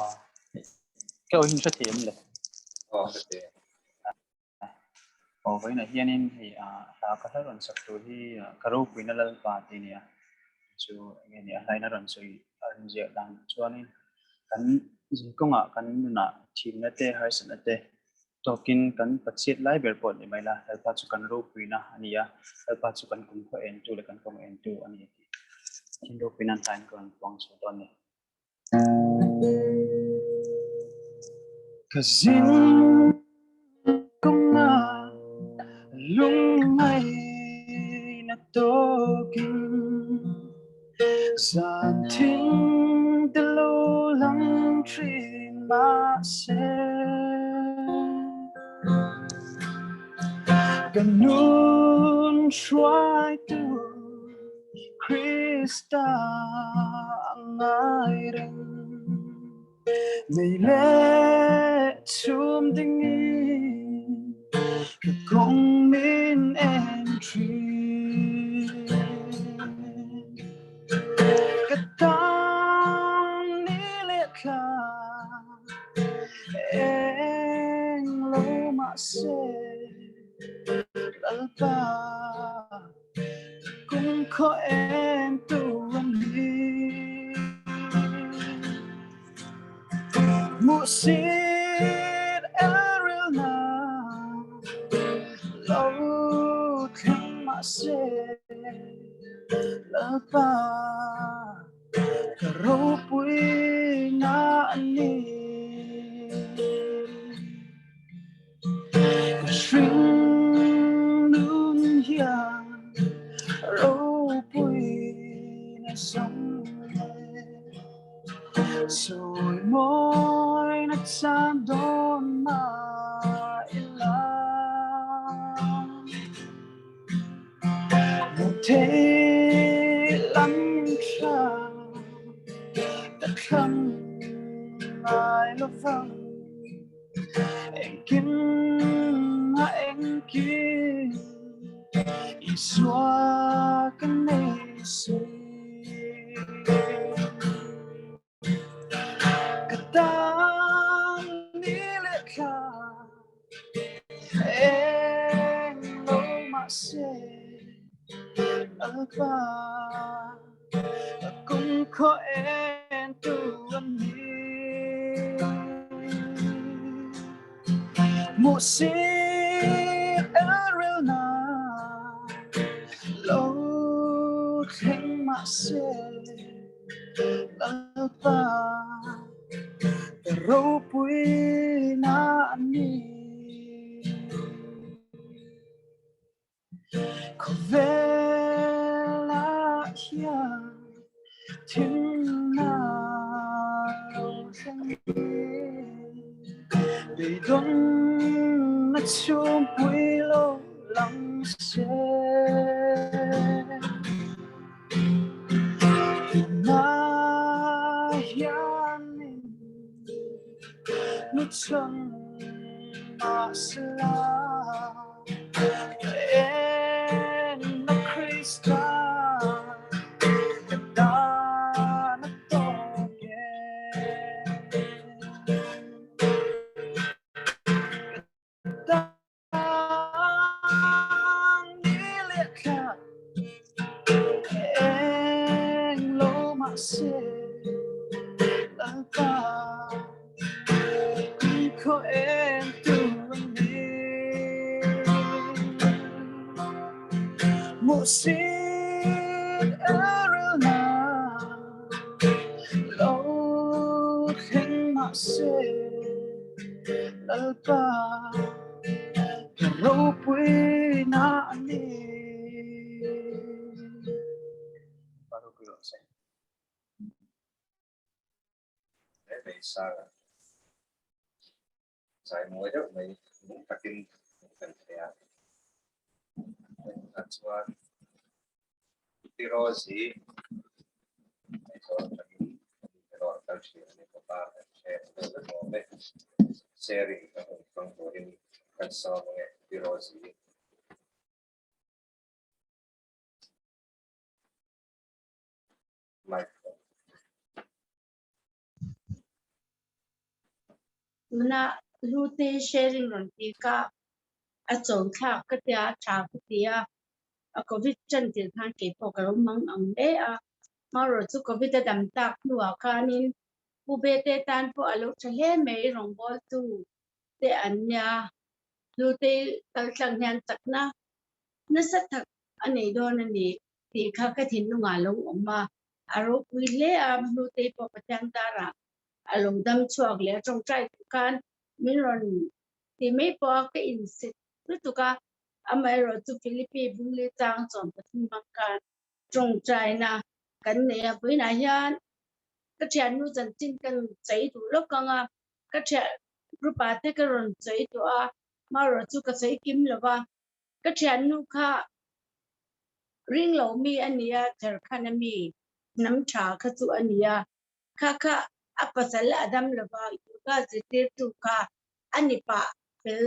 ka aw hi hre thei em le? Aw, hre thei. Aw, vawiinah hianin hei hla ka hla rawn sak tur hi ka ropuina Lalpa tih a ni a, chu enge ni a hlain a rawn sawi a rawn ziah dan chuanin kan zinkawngah kan nunah thimna te harsatna te tawkin kan Pathian lai ber pawh ni mai la, Lalpa chu kan ropuina a ni a, Lalpa chu kan kumkhua entu leh kan kawng entu a ni tih thin ropuina an hlain ka rawn puang chhuah dawn a ni. Ka zin kawnga lungngai na tawkin zan thim te lo lang thin mahse ka nun hruaitu Krista a ngai reng. Nei leh chhum dingin ka kawng min en thin. Ka tan ni leh thla eng lo mahse Lalpa Kung khaw en tu an ni. Muhsit elril na lo thleng mahse Lalpa ka ropui na a ni. Ka hring nun hian ropui na zawng e. Sawi mawi na chan dawn mah ila. Thei lam tha ka thlang ngai lovang. Engkim a engkim Isua ka nei si. Ka tan ni leh thla eng lo mahse Lalpa kumkhaw en tu an ni. Muhsit elrel na lo thleng mahse Lalpa ka ropui na a ni. Khawvel ah hian thimna lo thleng Beidawn na chhungpui lo lang se. Tunah hianin nuchang mahsela ka en na Krista ka tan a tawk e. Ka Tang ni leh thla eng lo mahse Lalpa khaw en tu an ni. Muhsit elrelna lo thleng mahse Lalpa ka ropui na a ni. Pa ropui rawh se. He mai sanga zai mawi deuh mai nung takin kan fel thei a. Tunah chuan Pi Rosie Aizawl atangin erawh an kal thin a ni bawk a, kan hre deuh vek awm e. Sharing a hun hmang turin kan sawm ange Pi Rosie. Microphone. Tuna Hlute sharing rawn ti kha a cho thlak ka tia a tha ka ti a, a covid tan tir khan keipawh ka lo mang ang hle a, hmarawh chu covid a dam tak hnuah khanin Pu Bete tan pawh a lo tha hle mai rawngbawltu te an nia, Hlute kal tlang hian chakna nasa tak a nei dawn a ni tih kha ka thinlungah a lo awm a, a ropui hle a, Hlute pawh Pathian darah a lo dam chhuak leh a tawngtai tur khan min rawn ti mai pawh a, ka insit lutuk a, amaherawh chu Philippi Bungli chang chuan 3 hmang khan tawngtaina kan nei a, vawiinah hian ka thiannu chanchin kan chei duh lawk ang a, ka thian group ah te ka rawn chei tawh a, amaherawh chu ka chei kim lo va, ka thiannu kha ring lo mi a ni a, Jharkhand a mi hnam tha kha chu a ni a, Kha kha a pasal a dam lova yoga zirtirtu kha a ni pah fel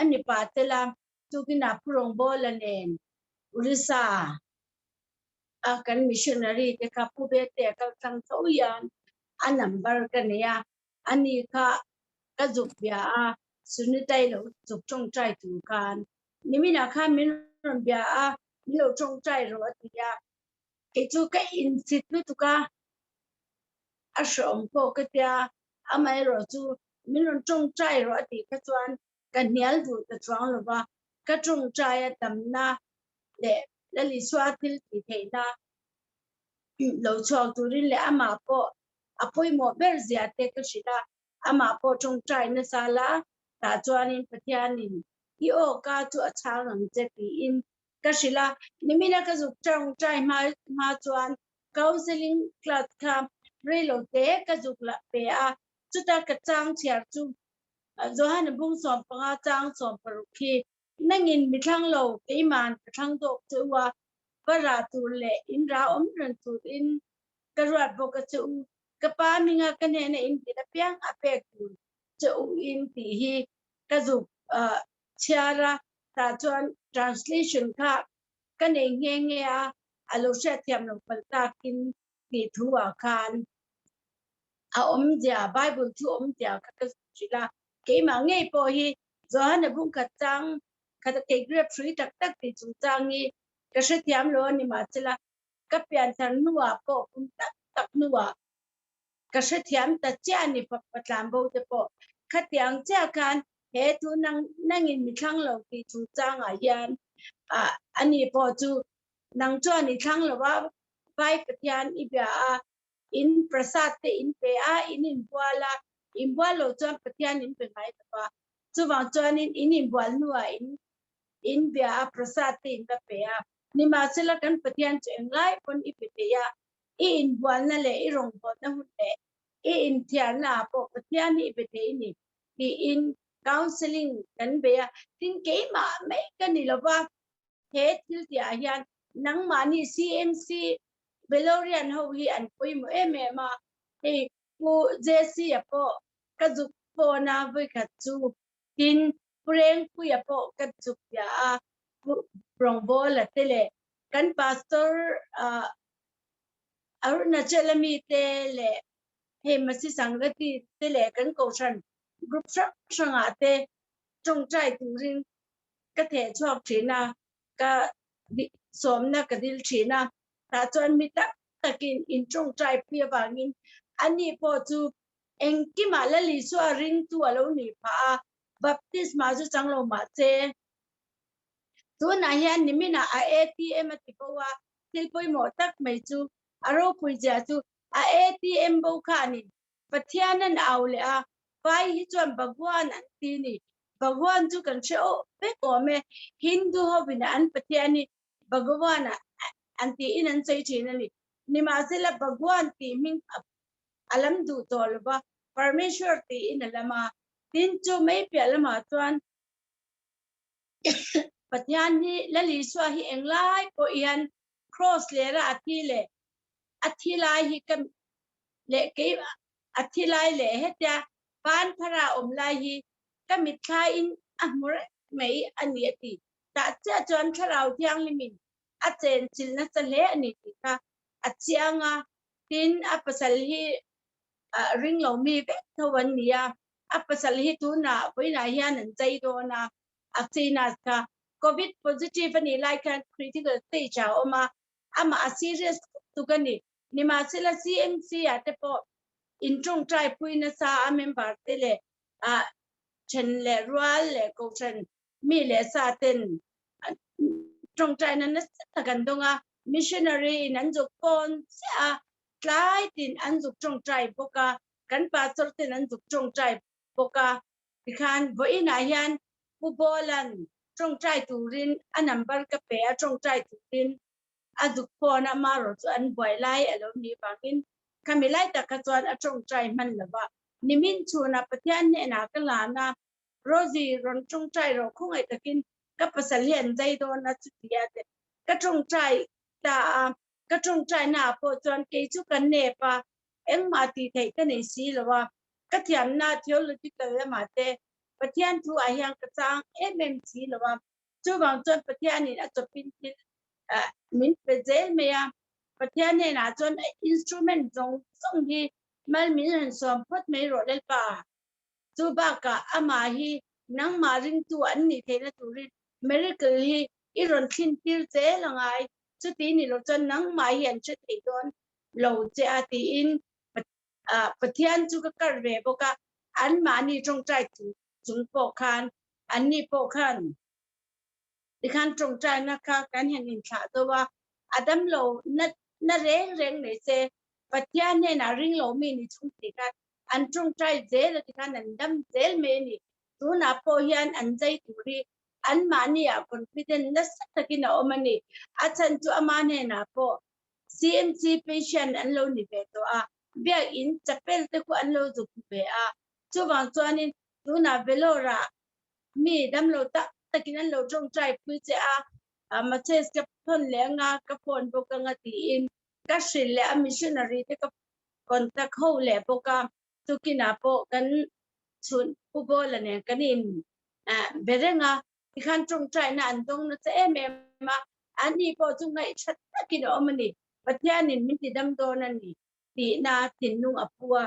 a ni pah tel a, tukinah Pu Rawngbawla nen Orissa a kan missionary te kha Pu Bete a kal tlang tho hian a number ka nei a, ani kha ka zuk bia a, Sunitai lo zuk tawngtai tur khan niminah khan min rawn bia a, min lo tawngtai rawh a ti a. Kei chu ka insit lutuk a, a hreawm pawh ka tia. Amaherawhchu min rawn tawngtai rawh a tih kha chuan ka hnial duh ta chuang lo va, ka tawngtai a tamna leh Lal Isua thil tih theihna lo chhuak turin leh amah pawh a pawimawh ber zia te ka hrilh a, amah pawh tawngtai nasa la, tah chuanin Pathianin i aw ka chu a chhang ang che tiin ka hrilh a, nimina ka zuk tawngtai hma hma chuan counselling class kha reilo te ka zuk la pe a, chuta ka chang chhiar chu Johana bung 15 chang 60 khi nangin mi thlang lo keiman ka thlang dawk che u a, va rah tur leh in ra awm reng turin ka ruat bawk a che u, ka pa hminga ka hnena in dil apiang a pek tur che u in tih hi ka zuk chhiar a, tah chuan translation kha ka nei nghe nghe a, a lo hriatthiam lo palh takin tih thu ah khan a awmzia, Bible thu awmzia kha ka zuk hrilh a, keimah ngei pawh hi Johana bung khat chang khat a kei grep hrui tak tak tih chungchang hi ka hrethiam lo a ni mahsela ka pianthar hnuah pawh kum tak tak hnuah ka hrethiam ta chiah a ni patlan bo te pawh khatiang chiah khan he thu nang nangin mi thlang lo tih chungchangah hian ah ani pawh chu nang chuan i thlang lo a vai Pathian i bia a in prasad te in pe a in inbual a inbual lo chuan Pathian in pe ngai lo va chuvang chuanin in inbual hnuah in in bia a prasad te in la pe a nimahsela kan Pathian chu englai pawn i pe thei a i inbualna leh i rawngbawlna hun leh i inthiarna ah pawh Pathian hi i pe thei ni tiin counselling kan bei a tin keimah mai ka ni lo va he thil tih ah hian nangmahni CMC Velorian ho hi an pawimawh em em a, hei Pu JC a pawh ka zuk phone a vawikhat chu tin Pu Rengpuia pawh ka zuk bia a, Pu Rawngbawla te leh kan Pastor Arunachal ami te leh hei Masi Sangrati te leh kan Kohhran group hrang hrangah te tawngtai turin ka theh chhuak thin a, ka sawmna ka dil thin a, tah chuan mi tak takin in tawngtai pui avangin ani pawh chu engkimah Lal Isua ringtu a lo nih phah a, baptisma chu chang lo mah che. Tunah hian niminah a ATM a ti bo a, thil pawimawh tak mai chu a ropui zia chu a ATM bo kha a ni. Pathian an au leh a, vai hi chuan Bhagwan an ti ni. Bhagwan chu kan hre awh vek awm e, Hindu hovin an Pathian hi Bhagwan an tiin an sawi thin a ni. Nimahsela Bhagwan tih hming a lam duh tawh lo va, Parmeshwar tiin a lam a. Tin, chu mai piah lamah chuan Pathian hi Lal Isua hi englai pawh hian Cross lera a thi leh a thi lai hi ka leh kei a thi lai leh hetia ban phara awm lai hi ka mitthla in a hmu reng mai a ni a ti. Tah chiah chuan Thlarau Thianghlimin a chen chilh nasa hle a ni tih kha a chiang a, tin a pasal hi ring lo mi vek tho an ni a, a pasal hi tunah vawiinah hian an chei dawn a, a cheinas kha Covid positive a nih lai khan critical stage ah a awm a, amah a serious khawp tuk a ni. Nimahsela CMC ah te pawh in tawngtai pui nasa a member te leh ah then leh rual leh kohhran mi leh sa ten tawngtai na nasa tak an dawng a, missionary in an zuk pawn chiah a, tlai tin an zuk tawngtai bawk a, kan pastor ten an zuk tawngtai bawk a, tikhan vawiinah hian Pu Bawlan tawngtai turin a number ka pe a, tawngtai turin a zuk phone a, marawh chu an buai lai a lo nih vangin khami lai tak kha chuan a tawngtai hman lo va. Nimin chhunah Pathian hnenah ka hlan a, Rosie rawn tawngtai rawh khawngaih takin ka pasal hi an zai dawn a chuti a te ka tawngtai ta a, ka tawngtai naah pawh chuan kei chu ka nep a, engmah tih theih ka nei si lo a, ka thiamna theological lamah te Pathian thu ah hian ka chang em em si lo a, chuvang chuan Pathianin a chawpin thil min pe zel mai a, Pathian hnenah chuan a instrument zawng zawng hi mal min han sawm phawt mai rawh Lalpa. Chu bakah amah hi nangmah ringtu an nih theihna turin miracle hi i rawn thlen tir zel a ngai, chuti ni lo chuan nangmah hi an hre thei dawn lo che a tiin Pathian chu ka kar ve bawk a, anmahni tawngtai chung pawh khan anni pawh khan tikhan tawngtaina kha kan han inthlah zo a, a damlo na na reng reng nei se Pathian hnenah ring lo mi ni chung tih khan an tawngtai zel a tikhan an dam zel mai a ni. Tunah pawh hian an zai tur hi anmahni ah confident nasa takin a awm a ni. A chhan chu ama hnenah pawh CMC patient an lo ni ve tawh a, biakinn chapel te khu an lo zuk ve a, chuvang chuanin tunah Vellore ah mi damlo tak takin an lo tawngtai pui che a, message ka thawn leh anga ka phone bawk anga tiin ka hrilh leh a missionary te ka contact ho leh bawk a, tukinah pawh kan chhun Pu Bawla nen kan in be reng a, tikhan tawngtaina an dawng nasa em em a, ani pawh chu ngaihthat takin a awm a ni, Pathianin min ti dam dawn a ni tihna thinlung a pu a,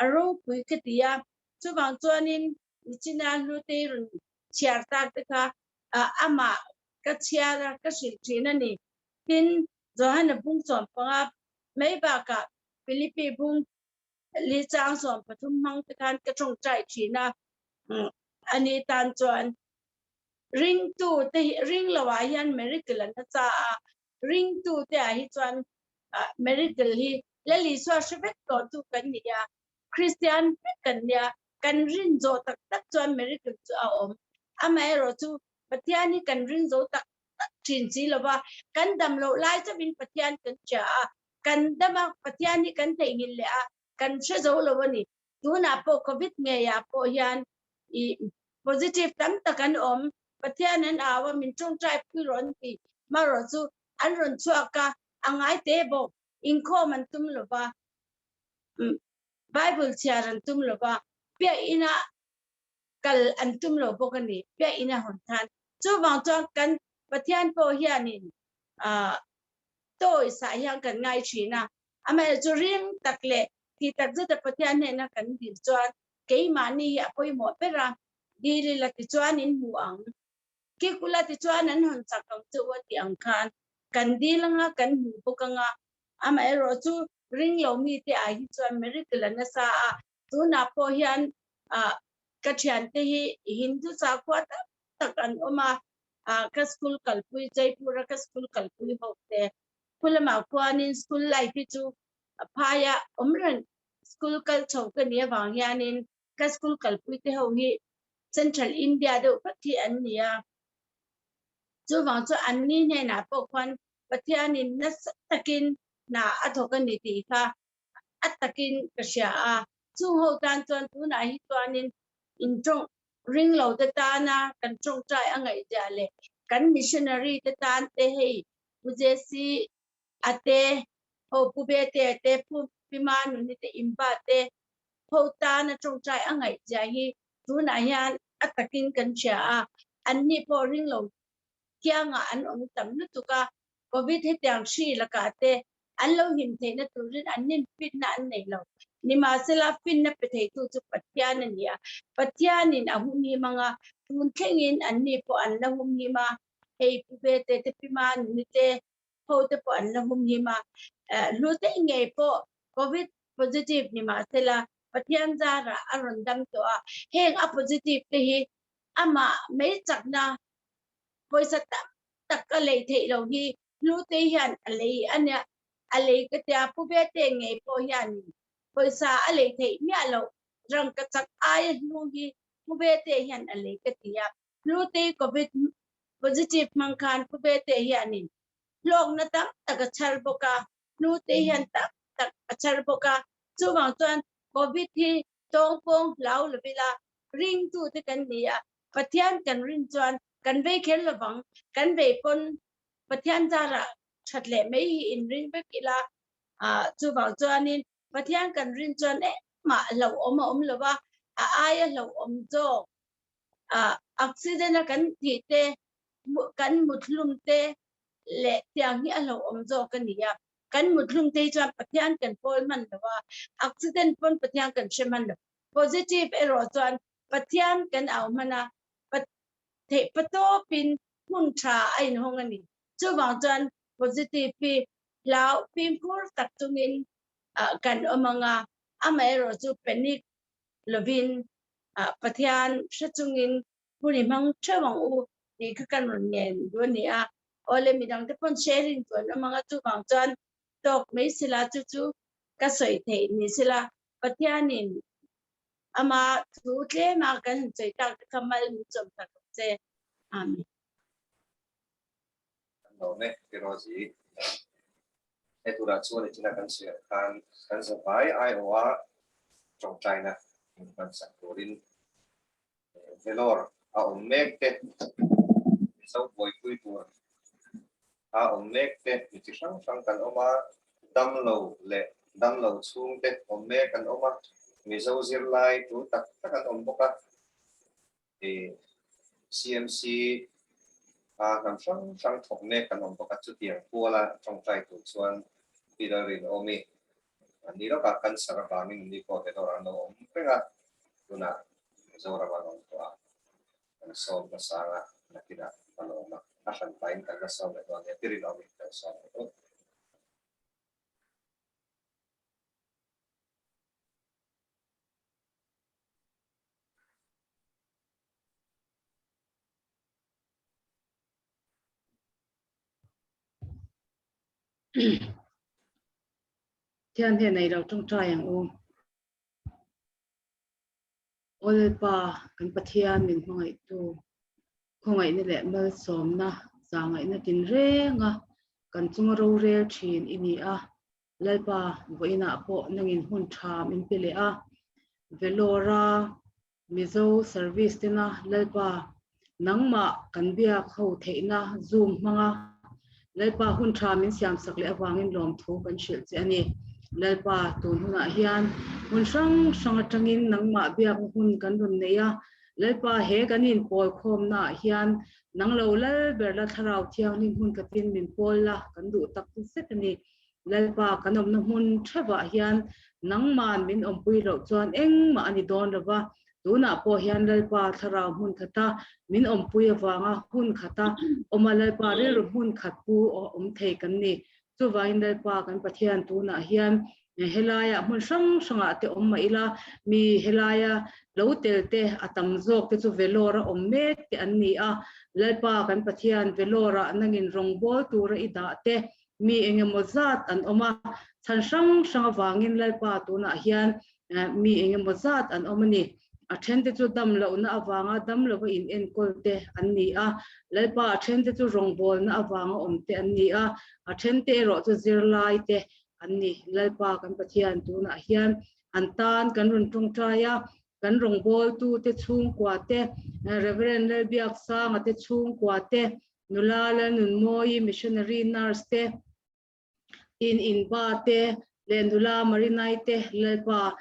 a ropui ka ti a, chuvang chuanin Nichina Hlutei rawn chhiar tak te kha amah ka chhiar a, ka hrilh thin a ni. Tin, Johana bung 15 mai bakah Philippi bung li chang 13 hmang te khan ka tawngtai thin a, ani tan chuan ringtu te hi ring lo ah hian miracle an a cha a, ringtu te ah hi chuan miracle hi Lal Isua hre vek tawh chu kan ni a, Kristian vek kan nia, kan rin zawh tak tak chuan miracle chu a awm. Amaherawh chu Pathian hi kan rin zo tak tak thin si lova, kan dam loh lai chauhin Pathian kan hria a, kan dam a, Pathian hi kan theihnghilh leh a, kan hre zo lo a ni. Tunah pawh Covid ngeiah pawh hian i positive tam tak an awm, Pathian an au a, min tawngtai pui rawh an ti, marawh chu an rawn chhuak a, a ngai te bawk, inkhawm an tum lova, Bible chhiar an tum lova, biakina kal an tum lo bawk a ni, biakina hawn than. Chuvang chuan kan Pathian pawh hianin tawi sah hian kan ngai thin a, amaherawhchu chu ring tak leh tih tak zeta Pathian hnena kan dil chuan keimahni hi a pawimawh ber a, dil ila tichuan in hmu ang. Kikula tichuan an hawn chak ang che u a tih ang khan kan dil anga kan hmu bawk anga, amaherawhchu ring lo mite ah hi chuan miracle a nasa a, tunah pawh hian ka thiante hi Hindu sakhua tak tak an awm a, ka school kalpui Jaipur a ka school kalpui ho te khulamah khuanin school life hi chu phaia awm reng school kal chho ka nih avang hianin ka school kalpui te ho hi Central India deuh vek hi an ni a, chuvang chu an ni hnenah pawh khuan Pathianin nasa takin hna a thawk a ni tih kha a takin ka hria a, chung ho tan chuan tunah hi chuanin in tawng ring lo te tana kan tawngtai a ngaihzia leh kan missionary te tan te hei Pu JC a te ho Pu Bete a te Pu Pima Nuni te Imba te ho tana tawngtai a ngaihzia hi tunah hian a takin kan hria a, anni pawh ring lo kiangah an awm tam lutuk a, Covid hetiang hri lakah te an lo him theihna turin an nin finna an nei lo. Nimahsela, finna pe theitu chu Pathian a ni a, Pathianin a humhim anga tun thlengin anni pawh an la humhim a, hei Pu Bete te Pi Manuni te ho te pawh an la humhim a, hlute ngei pawh Covid positive nimahsela Pathian zarah a rawn dam tawh a, heng a positive te hi amah mai chakna pawisa tam tak a lei theih lo hi Hlute hian a lei a nia, a lei ka tia Pu Bete ngei pawh hianin pawisa a lei theih miah loh rangka chak aia hlu hi Pu Bete hian a lei ka ti a, Hlutei Covid positive hmang khan Pu Bete hianin hlawkna tam tak a chhar bawk a, Hlutei hian tam tak a chhar bawk a, chuvang chuan Covid hi tawngpawng hlau lovila ringtute kan ni a, Pathian kan rin chuan kan vei kher lovang, kan vei pawn Pathian zarah that leh mai hi in ring vek ila, chuvang chuanin Pathian kan rin chuan engmah hlauhawm a awm lova, a aia hlauhawm zawk accident a kan tih te, kan muthlum te leh tiang hi a hlauhawm zawk a ni a. Kan muthlum te hi chuan Pathian kan pawl hman lo a, accident pawn Pathian kan hre hman lo. Positive erawh chuan Pathian kan au hman a, theih patawpin hmun tha a inhawng a ni. Chuvang chuan positive hi hlau fimkhur tak chungin kan awm ang a. Amaherawhchu panic lovin Pathian hre chungin hun i hmang theuh ang u tih kha kan rawn ngen duh a ni a. Awle midangte pawn sharing tur an awm ang a, chuvang chuan tawk mai sela chu chu ka sawi theih ni sela Pathianin ama thu tlema kan han sawi tak te kha mal min chawm tak ang che. Amen. Kan lawm e, Pi Rosie. He turah chuan i thila kan sawi ang khan kan zavai aiawha tawngtaina min hmansak turin Vellore a awm mek te, Mizo buaipui tur a awm mek te, mi chi hrang hrang kan awm a, damlo leh damlo chhungte awm mek an awm a, Mizo zirlai tul tak tak an awm bawk a. CMC a hnam hrang hrang thawk mek kan awm bawk a, chutiang kuala tawngtai tur chuan Pi Lalrinawmi an ni lawkah cancer avangin ni pawh Vellore an lo awm reng a, tunah Mizoram an awm tawh a, kan sawm hmasang a, nakinah kan awm a, a hran pahin kan la sawm leh dawn nia, Pi Rinawmi kan sawm leh dawn. Thian hian ei lo tawngtai ang u. Aw Lalpa, kan Pathian min hmangaihtu, khawngaihna leh malsawmna zahngaihna tinrenga kan chunga rorel thin i ni a. Lalpa, vawiinah pawh nangin hun tha min pe leh a. Vellore-a Mizo service tena Lalpa, nangmah kan biak ho theihna Zoom hmanga Lalpa hun tha min siamsak leh avangin lawmthu kan hrilh che a ni. Lalpa, tun hunah hian hmun hrang hrang atangin nangmah biakna hun kan rawn nei a. Lalpa, he kan inpawl khawmnaah hian nang lo lal ber la Thlarau Thianghlim hmun khatin min pawl la kan duh tak zet a ni. Lalpa kan awmna hmun theuhah hian nangman min awmpui loh chuan engmah a ni dawn lo va, tunah pawh hian Lalpa thlarau hmun khata min awmpui avanga hun khata awma Lalpa rilru hmun khat pu awm thei kan ni. Chuvangin Lalpa kan Pathian tunah hian helaia hmun hrang hrangah te awm mah ila, mi helaia lo tel te a tam zawk te chu Vellore a awm mek te an ni a, Lalpa kan Pathian Vellore-ah nangin rawngbawl tura i dah te Mi engemaw zat an awm a, chhan hrang hrang avangin Lalpa tunah hian mi engemaw zat an awm a ni. A thente chu dam lohna avanga dam lova in enkawl te an ni a, Lalpa a thente chu rawngbawlna avanga awm te an ni a, a thente erawh chu zirlai te an ni. Lalpa kan Pathian tunah hian an tan kan rawn tawngtai a, kan rawngbawltute chhungkua te, Reverend Lalbiaksanga te chhungkua te, Nula Lalnunmawii Missionary Nurse te, tin in ba te leh nula Marinai te Lalpa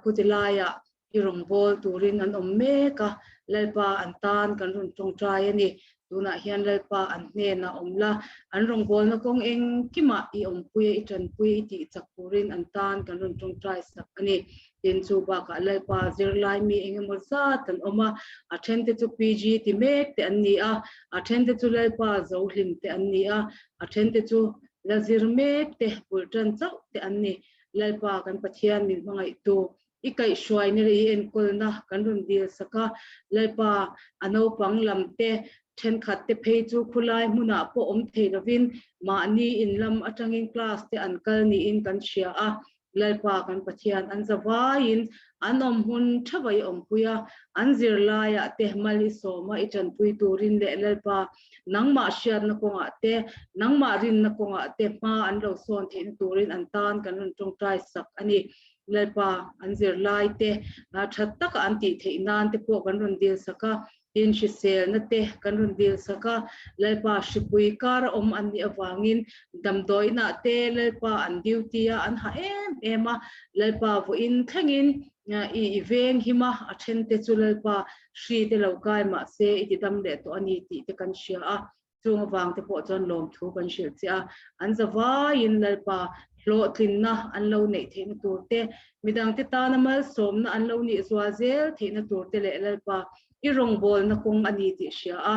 khutilaiah i rawngbâwl turin an awm mek a, Lalpa an tan kan rawn tawngtai a ni. Tunah hian Lalpa an hnenah awm la, an rawngbâwlna kawng engkimah i awmpui a, i tanpui, i tih chak turin an tan kan rawn tawngtai sak a ni. Tin, chu bakah Lalpa zirlai mi eng emaw zat an awm a, a thente chu PG ti mek te an ni a, a thente chu Lalpa zo hlim te an ni a, a thente chu la zir mek te, bul tan chauh te an ni. Lalpa kan Pathian min hmangaihtu, i kaihhruaina leh i enkawlna kan rawn dil sak a, Lalpa a naupang lam te, thenkhat te phei chu khulai hmunah pawh awm thei lovin mahni in lam atangin class te an kal niin kan hria a, Lalpa kan Pathian an zavaiin an awm hun theuh i awmpui a, an zirlaiah te mal i sawm a, i tanpui turin leh Lalpa nangmah hriatna kawngah te, nangmah rinna kawngah te hma an lo sawn theihna turin an tan kan rawn tawngtai sak a ni. Lalpa an zirlai te tha taka an tih theih nan te pawh kan rawn dil sak a, Tin, hriselna te kan rawn dil sak a, Lalpa hripui kar a awm an nih avangin damdawiinah te Lalpa an duty a, an ha em em a, Lalpa vawiin thlengin i i veng him a, a then te chu Lalpa hri te lo kai mah se i ti dam leh tawh a ni tih te kan hria a, chung avang te pawh chuan lawmthu kan hrilh che a, an zavaiin Lalpa hlawhtlinna an lo neih theihna tur te, midangte tana malsawmna an lo nih zual zel theihna tur te leh Lalpa i rawngbawlna kawng a ni tih hria a,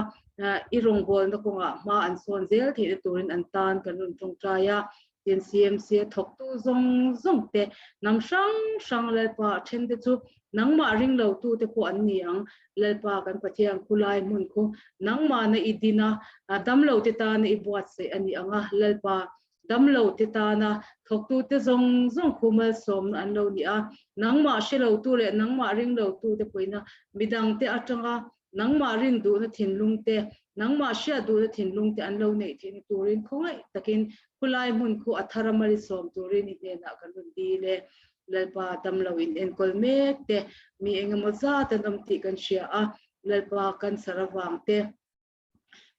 i rawngbawlna kawngah hma an sawn zel theihna turin an tan kan rawn tawngtai a. Tin CMC a thawktu zawng zawng te, hnam hrang hrang Lalpa a then te chu nangmah ring lo tu te pawh an ni ang. Lalpa kan Pathian khulai hmun khu nangmahna i din a, damlo te tana i buatsaih a ni ang a, Lalpa damlo te tana thawktu te zawng zawng khu malsawmna an lo ni a, nangmah hre lo tu leh nangmah ring lo tu te pawhin midang te atanga Nangmah rin duhna thinlung te, nangmah hriat duhna thinlung te an lo neih theihna turin khawngaih takin khulai hmun khu a thar a mali sawm turin i hnenah kan rawn dil e. Lalpa damlo in enkawl mek te, mi engemaw zat an awm tih kan hria a, Lalpa cancer avang te,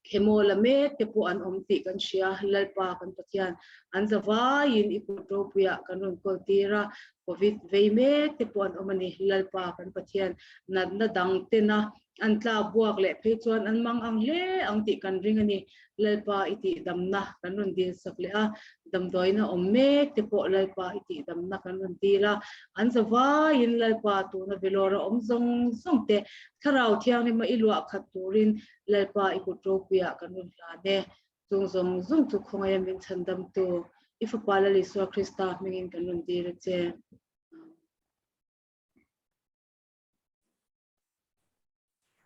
chemo la mek te pawh an awm tih kan hria, Lalpa kan Pathian an zavaiin i kut ropuiah kan rawn kawl tir a, Covid vei mek te pawh an awm a ni. Lalpa kan Pathian natna dang tena an tlak buak leh phei chuan an mang ang hle ang tih kan ring a ni. Lalpa i tih damna kan rawn dil sak leh a, damdawiina awm mek te pawh Lalpa i tih damna kan rawn dil a, an zavaiin Lalpa tuna velawra awm zawng zawng te Thlarau Thianghlima i luah khat turin Lalpa i kut ropuiah kan rawn hlan e. Chung zawng zawng chu khawngaia min chhandamtu i Fapa Lal Isua Krista hmingin kan rawn dir a che.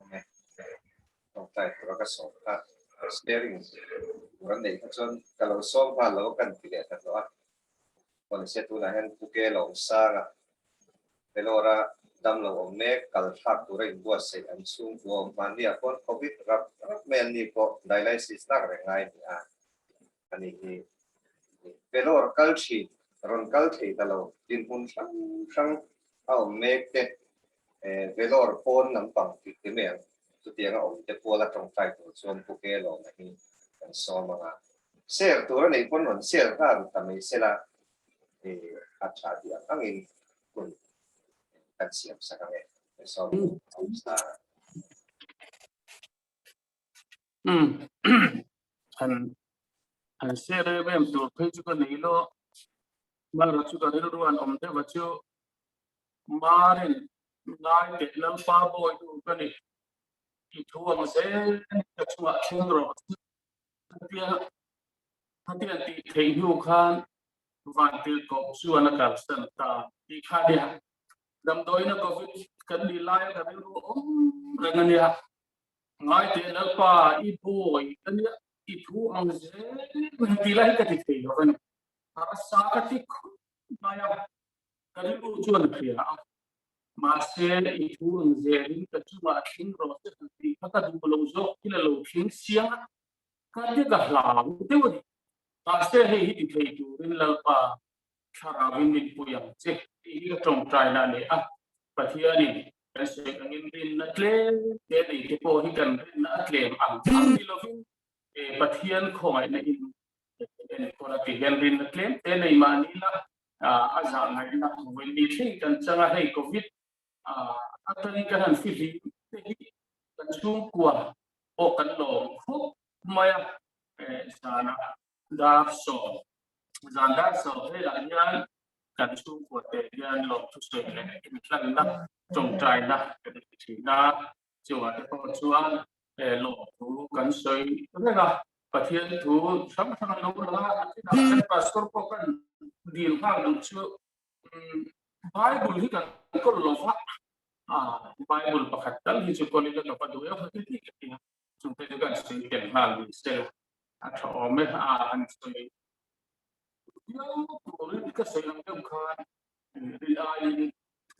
Amen. Tawngtai tura ka sawm kha steering tur an neih kha chuan ka lo sawm nghal lo kan ti leh ta tawh a. Pawnse tunah hian Pu Ke Lawmsanga Vellore-a damlo awm mek kal thlak tura inbuatsaih an chhungkua awm hmanni ah pawn Covid rap rap mai an ni pawh dialysis lak reng ngai a ni a, a ni hi Vellore kal thin rawn kal thei ta lo dinhmun hrang hrang a awm mek te Vellore pawn lampang tih te mai ang chutianga awm te puala tawngtai tur chuan Pu Ke Lawma hi kan sawm ang a, share tur a neih pawn rawn share nghal ta mai sela a tha tih ang angin hun kan siam sak ang e. Han han share em em tur phei chu ka nei lo mara chu ka rilru an awm deuh a chu marin ngai teh lalpa bawi nu ka ni i thu ang zel ka chungah thleng rawh Khatia khatia tih theih hnu khan Vantirhkoh chuan a kalsan ta tih kha nia. Damdawiina Covid kan nih laia ka rilru awm reng a nia. Ngai teh Lalpa i bawi a nia i thu ang zel han tih lai hi ka ti thei lo a ni. Harsa ka ti khawp mai a, ka rilru chuan a hria a. Mahse i thu ang zelin ka chungah a thleng rawh che han tih kha ka duh lo zawk thil a lo thleng siang a, ka ti ka hlau deuh a ni. Mahse hei hi ti thei turin Lalpa thlarauin min pui ang che tih hi ka tawngtaina a ni a. Pathianin kan sawi angin rinna tlem te nei te pawh hi kan rinna a tlem ang ang ni lovin Pathian khawngaihna in enkawl a ti hian rinna tlem te nei mahni la a zah ngaihna vawi ni thleng kan chang a, hei Covid atangin kan han fihlim te hi kan chhungkua pawh kan lawm khawp mai a, zanah dar sawm zan dar sawm velah hian kan chhungkua te hian lawmthusawi leh inhlanna tawngtaina kan nei thin a, chungah te pawh chuan lawmthu kan sawi reng a. Pathian thu hrang hrang an lo lang a, an inah kan pastor pawh kan dil nghal duh chu Bible hi kan kawl lo va, Bible pakhat tal hi chu kawl ila ka va duh em ti ka ti a, chungte chu kan sawi tel nghal ni se a tha awm e, a han sawi viau turin ka sawi ang deuh khan ri aiin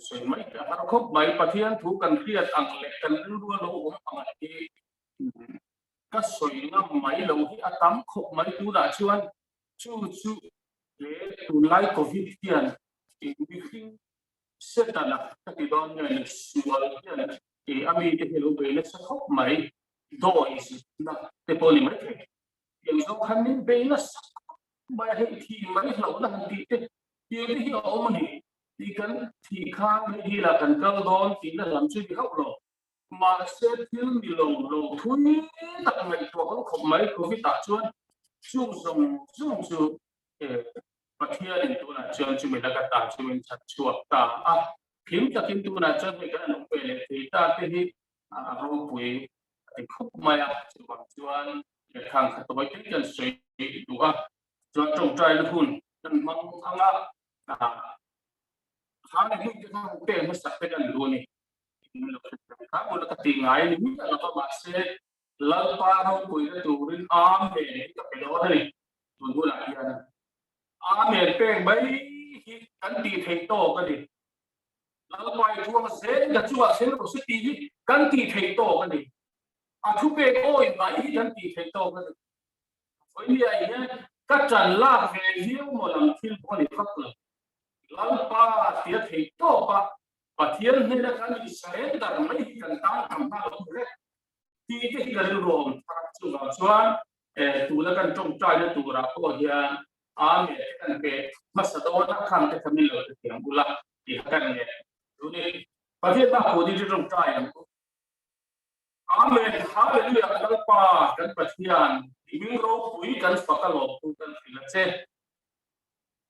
sawi mai a har khawp mai, Pathian thu kan hriat ang leh kan rilru a lo awm ang hi Ka sawi ngam mai lo hi a tam khawp mai tunah chuan chu chu he tunlai covid hian mihring setana ka ti dawn nge ni sual hian a mite hi lo bei nasa khawp mai dawi zitna te pawh ni mai thei tiang zawng khan min bei nasa khawp mai a hei thi mai hlauhna han tih te tiang te hi a awm a ni tih kan thih khan hei hi lah kan kal dawn tihna lam chu ni hauh lo. Mahse thil ni lo lo thui tak ngaihtuah awm khawp mai Covid ah chuan chung zawng zawng chu Pathianin tunah chuan chumi laka ta chu min chhat chhuak ta a, hlim takin tunah chuan hei kan an awm ve leh thei ta te hi a ropui a ti khawp mai a, chuvang chuan lehkhang kha tawi te kan sawi duh a. Chuan tawngtaina hun kan hmang ang a, kha leh hmun te kha han pek hmasak te kan duh a ni. Kha hmun a ka tih ngai a ni miah lo va, mahse Lalpa ropuina turin Amen hi ka pe dawn a ni tun hunah hian. Amen pek mai hi kan tih theih tawk a ni. Lalpa i thuang zel ka chungah thil rawh se tih hi kan tih theih tawk a ni. A thupek awi mai hi kan tih theih tawk a ni. Vawinia hian ka ṭan lak ve viau maw lam thil pawh a ni vak lo. Lalpa tia theih tawp a, Pathian hnena kan in surrender mai hi kan tan tam nghal lo hle. Tih te hi ka rilru awm thar a, chuvang chuan tuna kan ṭawngṭaina turah pawh hian Amen te kan pe hmasa dawn a, khang te kha min lo hrethiam ula tih kha kan ngen duh ni. Pathian bak pawh ni ṭawngṭai ang u. Amen Hallelujah Lalpa kan Pathian i hming ropui kan fak a lawmtu kan hrilh a che.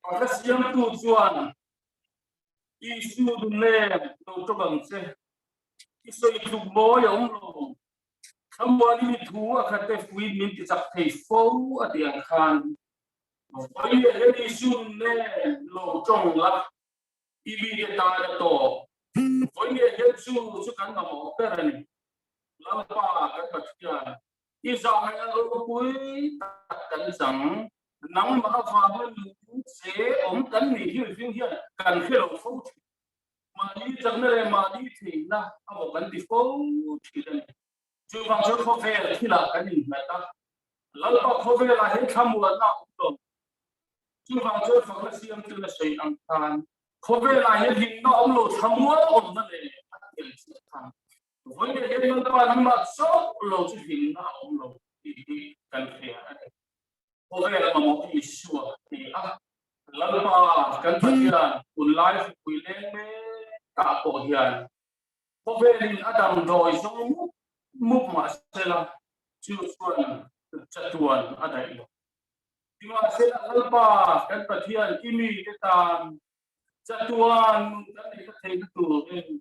Ka hla siamtu chuan Isu dunlem lo tawk ang che. I sawi tluk mawi a awm lo. Thlamuani mi thu a khat te fuin min ti chak thei fo a ti ang khan. Vawi leh hian Isu dunlem lo tawng la i mite tan a tawp. Vawi leh hian chu chu kan mamawh ber a ni. Lalpa kan Pathian, i zahngaihna ropui tak kan chang. Nangmah avanga nung che awm kan nih hi mihring hian kan hre lo fo thin. Mahni chakna leh mahni theihna a maw kan ti fo thin a ni. Chuvang chuan khawvel thilah kan innghat a, Lalpa khawvelah hian thlamuanna a awm lo. Chuvang chuan fakna siamtu na sawi ang khan khawvelah hian hlimna awm lo thlamual awmna leh a tel chiah khan vawi leh hian Lalpa nangmah chauh lo chu hlimna a awm lo tih hi kan hria a ni. Khawvel mamawh Isua ti a, Lalpa kan Pathian tunlai hripui leng mek ah pawh hian khawvelin a damdawi zawng mup mup mahsela chu chuan chatuan a daih lo. Nimahsela Lalpa kan Pathian i mite tan chatuan nun kan neih theihna turin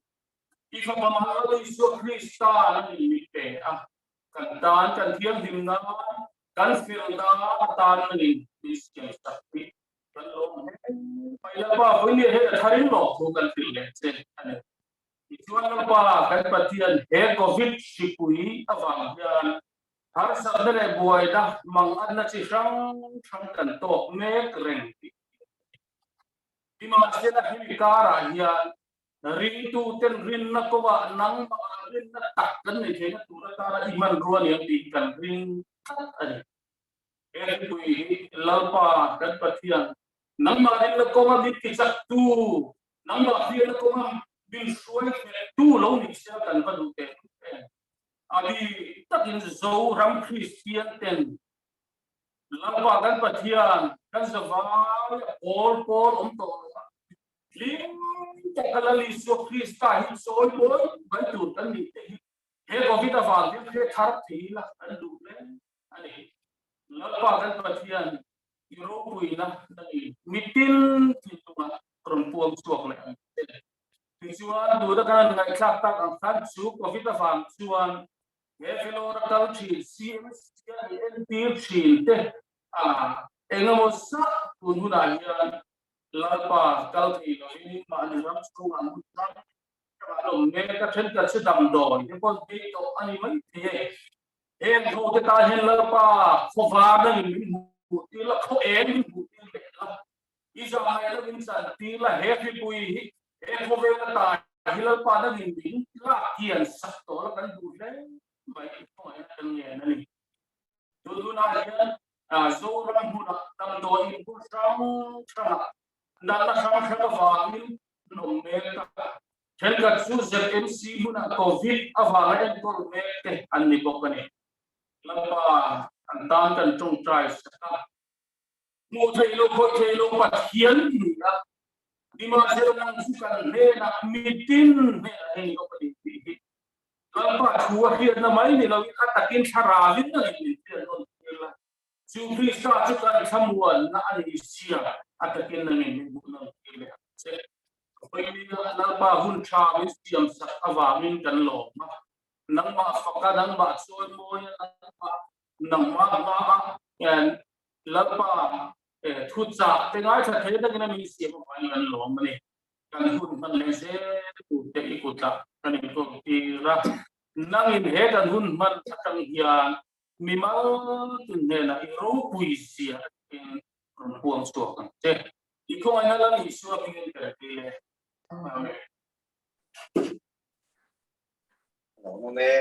i Fapa Mahal Isua Krista a ni min pe a, kan tan kan thianghlim nan kan fel nan atan a ni min siam sak hi kan lawm hle mai. Lalpa vawinia hian a tharin lawm thu kan hrilh leh che a ni. Tichuan Lalpa kan Pathian he Covid hripui avang hian Harsatna leh buaina manganna chi hrang hrang kan tawk mek reng tih hi a ni. Nimahsela hemi karah hian ringtuten rinna kawngah nangmahah rinna tak kan nei theihna tur atana i hmanrua ni ang tih hi kan ring tlat a ni. He hripui hi Lalpa kan Pathian nangmah rinna kawnga min tichaktu, nangmah hriatna kawnga min hruai nghettu lo ni sela kan va duh teh hluk em? A bik takin Zoram Kristian ten Lalpa kan Pathian kan zavai a pawl pawl awm tawh lo a, hlim taka Lal Isua Krista hi chawi mawi mai tur kan nih te hi he Covid avang hian hre thar thei ila kan duh hle a ni. Lalpa kan Pathian i ropuina na ni mitin thinlungah rawn puang chhuak leh ang che. Tichuan, duhna kan han ngaihthlak tak ang khan chu Covid avang chuan he Vellore a kal thin CMC a nih entir thin te a engemaw zah tun hunah hian Lalpa kal thei lovin mahni ram chhungah hmun hrang hrangah an awm mek a, thenkhat chu damdawi te pawh an ei tawh a ni mai thei e. Heng ho te tan hian Lalpa khawvar nangin min hmuh tir la, khaw eng min hmuh tir leh la. I zahngaih lo in chan tir la, he hripui hi he khawvel ata hi Lalpa dangin min lak hian sak tawh la kan duh hle mai i khawngaihna kan ngen a ni. Tun hunah hian Zoram hmunah damdawi in hmun hrang hrangah natna hrang hrang avangin an awm mek a, thenkhat chu ZMC hmunah Covid avanga enkawl mek te an ni bawk a ni. Lalpa an tan kan tawngtai sak a. Hmuh theih lo, khawih theih lo Pathian ni a, nimahsela nang chu kan hnenah mitin hnenah heng lo ka ni tih hi Lalpa thu a hriatna mai ni loin a takin thlarauin nangin min hriat nawn tir la, chu Krista chu kan thlamuanna a ni sia a takin nangin min hmuh nawn tir leh ang che. Vawiin ah Lalpa hun tha min siam sak avangin kan lawm a, nangmah faka nangmah chawimawi a, nangmah hmaah Lalpa. chah te ngaithla thei takin a min siam avangin kan lawm a ni. Kan hun hman leh zel tur te i kutah kan inkawm tir a. Nangin he kan hun hman atang hian mimal tin hnenah i ropui zia aṭangin rawn puang chhuak ang che. I khawngaihna Lal Isua hmingin ka rel e. Amen. Lo nawm e.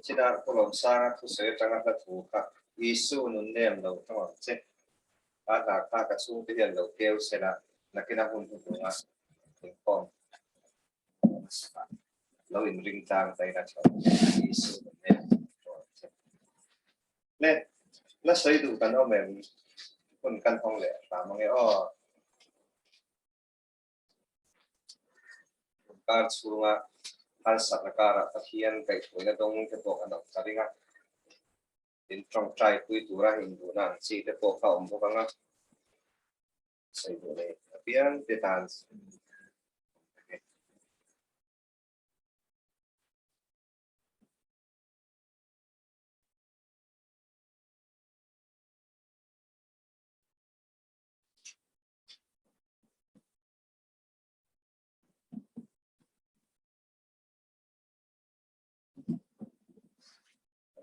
China Pu Lawmsanga thusawi atanga hla thu kha Isu nun nem lo tawng ang che. A hla kha ka chhungte hian lo keu sela nakin a hun hnuhnunga inkhawm lo inring tlang ta ina tha Isu nun nem lo tawng ang che. Le, la sawi duh kan awm em? Hun kan hawng leh hram ange aw. Kar chhunga harsatna karah Pathian kaihhruaina dawng te pawh kan awm ta ring a, in tawngtai pui tura induhna ang chi te pawh kha awm bawk ang a, sawi duh nei apiang te tan.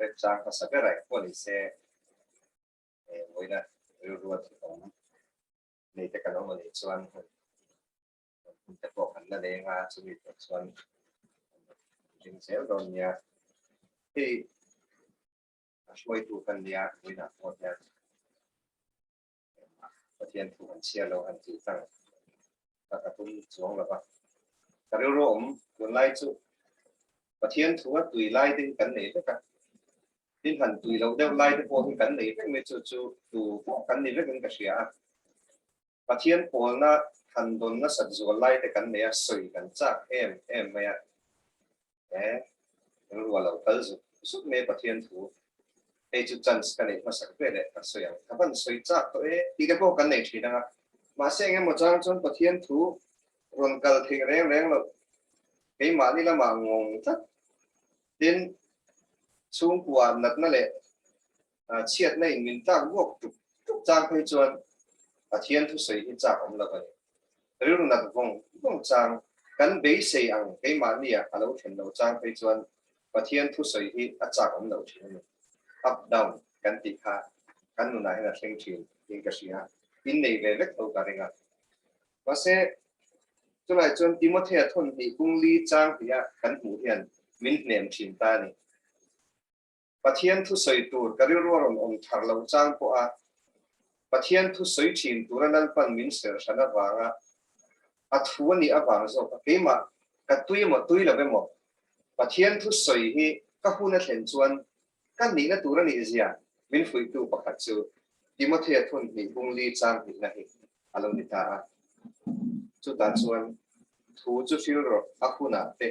Remchang hmasa ber ah pawh ni se vawiina rilru a thih awm nei te kan awm a nih chuan hun te pawh kan la leng a, chumi pawh chuan ring zel dawn nia. Hei a hruaitu kan nia vawiinah pawh hian Pathian thu han chhiar lo han tih tlang ka ka tum chuang lo va. Ka rilru awm tunlai chu Pathian thu a tui lai te hi kan nei vek a, tin han tui loh deuh lai te pawh hi kan nei vek mai chu chu tu pawh kan ni vekin ka hria a. Pathian pawlna han dawn nasat zual lai te kan nei a, sawi kan chak em em mai a. He rilru a lo kal zuk zuk mai Pathian thu hei chu chance ka neih hmasak ve leh ka sawi ang ka van sawi chak tawh e tih te pawh kan nei thin ang a, mahse eng emaw chang chuan Pathian thu rawn kal theih reng reng loh keimahni lamah ngawng tlat tin chhungkua natna leh chhiatna in min tlak buak tuk tuk chang phei chuan Pathian thusawi hi chak awm lo a ni. Rilru nat vawng vawng chang kan beisei ang keimahni ah a lo thlen lo chang phei chuan Pathian thusawi hi a chak awm lo thin a ni. Up down kan tih kha kan nunah hian a thleng thin tiin ka hria. In nei ve vek tho ka ring a. Mahse chulai chuan Timothea thawn hnih kung li chang tih a kan hmuh hian min hnem thin ta a ni. Pathian thusawi tur ka rilru a rawn awm thar lo chang pawh a, Pathian thusawi thin tura Lalpan min ser hran avanga a thu a nih avang zawk a, keimah ka tui emaw tui lo emaw Pathian thusawi hi ka hun a thlen chuan ka nihna tur a nih zia min fuihtu pakhat chu Timothea thun hnih bung li chang hnihna hi a lo ni ta a. Chutah chuan thu chu hril rawh a hunah te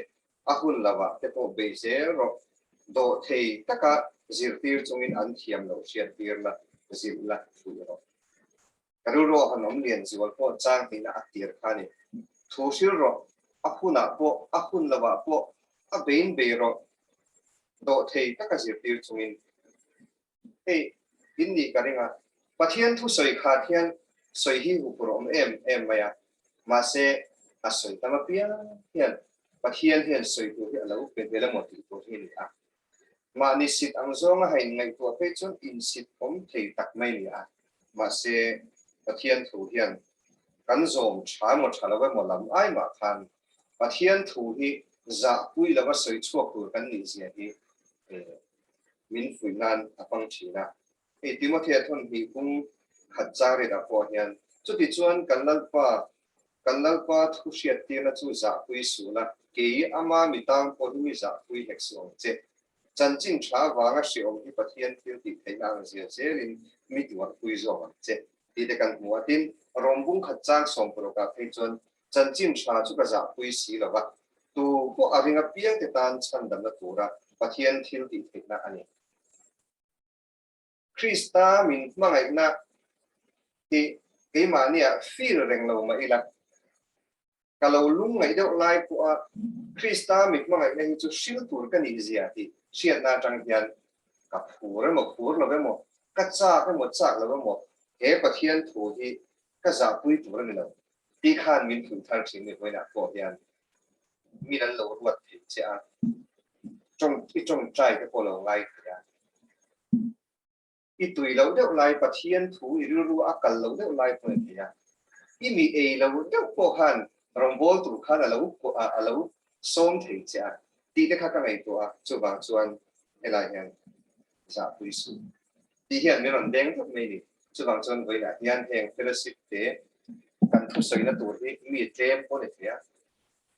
a hun lovah te pawh bei zel rawh. Dawhthei taka zirtir chungin an thiam loh hriattir la, zilh la, fuih rawh. Ka rilru a han awm lian zual pawh chang hnihna a tir kha a ni. Thu hril rawh, a hunah pawh, a hun lovah pawh a bein bei rawh. Dawhthei taka zirtir chungin. Hei, in nih ka ring a, Pathian thusawi khat hian sawi hi huphurh awm em em mai a, mahse a sawi tam apiang hian Pathian hian sawi tur hi a lo pe vel emaw tih tur hi a ni a. Mahni sit ang zawnga ha inngaihtuah phei chuan insit awm thei tak mai a ni a, mahse Pathian thu hian kan zawm tha emaw tha lo emaw lam ai mah khan Pathian thu hi zahpui lova sawi chhuak tur kan nih zia hi min fuih nan a hmang thin a. Hei Timothea thawn hnih kung khat chang riatah pawh hian, Chutichuan kan Lalpa, kan Lalpa thu hriattirna chu zahpui suh la, kei ama mi tang pawh hi mi zahpui hlek suh ang che. Chanchin tha avanga hriawm hi Pathian thil tih theihna ang zia zelin mi tuarpui zawk ang che, tih te kan hmu a. Tin, Rom bung khat chang sawmparukah phei chuan, Chanchin tha chu ka zahpui si lo va, tu pawh a ring apiangte tan chhandamna tura Pathian thil tih theihna a ni. Krista min hmangaihna hi keimahniah feel reng lo mah ila, ka lo lungngaih deuh lai pawha Krista min hmangaihna hi chu hril tur ka nih zia tih hriatna atang hian ka phur emaw phur lo emaw, ka chak emaw chak lo emaw, He Pathian thu hi ka zahpui tur a ni lo tih khan min phun thar thin ni vawiinah pawh hian min an lo ruat thei che a, tawng i tawngtai te pawh lo ngai thei a. I tui loh deuh lai Pathian thu i rilru a kal loh deuh lai pawh a ni thei a. I mi ei lo deuh pawh khan rawngbâwl tur khan a lo a lo sawm thei che a tih te kha ka ngaihtuah a, chuvang chuan helai hian zahpui suh tih hian min rawn deng vek mai ni. Chuvang chuan vawiinah hian heng fellowship te kan thusawina tur hi mi tlem pawh a ni thei a,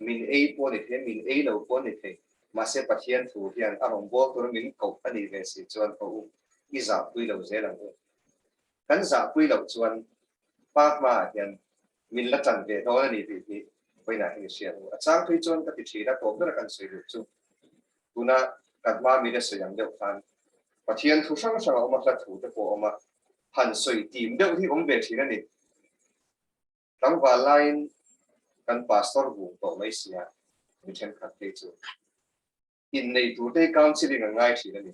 Min ei pawh a ni thei, min ei lo pawh a ni thei. Mahse Pathian thu hian a rawngbâwl tura min koh a nih ve si chuan haw u, i zahpui lo zel ang u. Kan zahpui loh chuan Pa hmaah hian min la ṭan ve dawn a ni tih hi vawiinah hian i hria ang u. A chang phei chuan ka ti ṭhin a, tawp bera kan sawi duh chu tuna kan hma mite sawi ang deuh khan Pathian thu hrang hrang a awm a, hla thu te pawh a awm a, han sawi tim deuh hi awm ve ṭhin a ni. Tlangval laiin kan pastor vung tawh mai sia, mi thenkhat phei chu innei turte hi counselling an ngai thin a ni.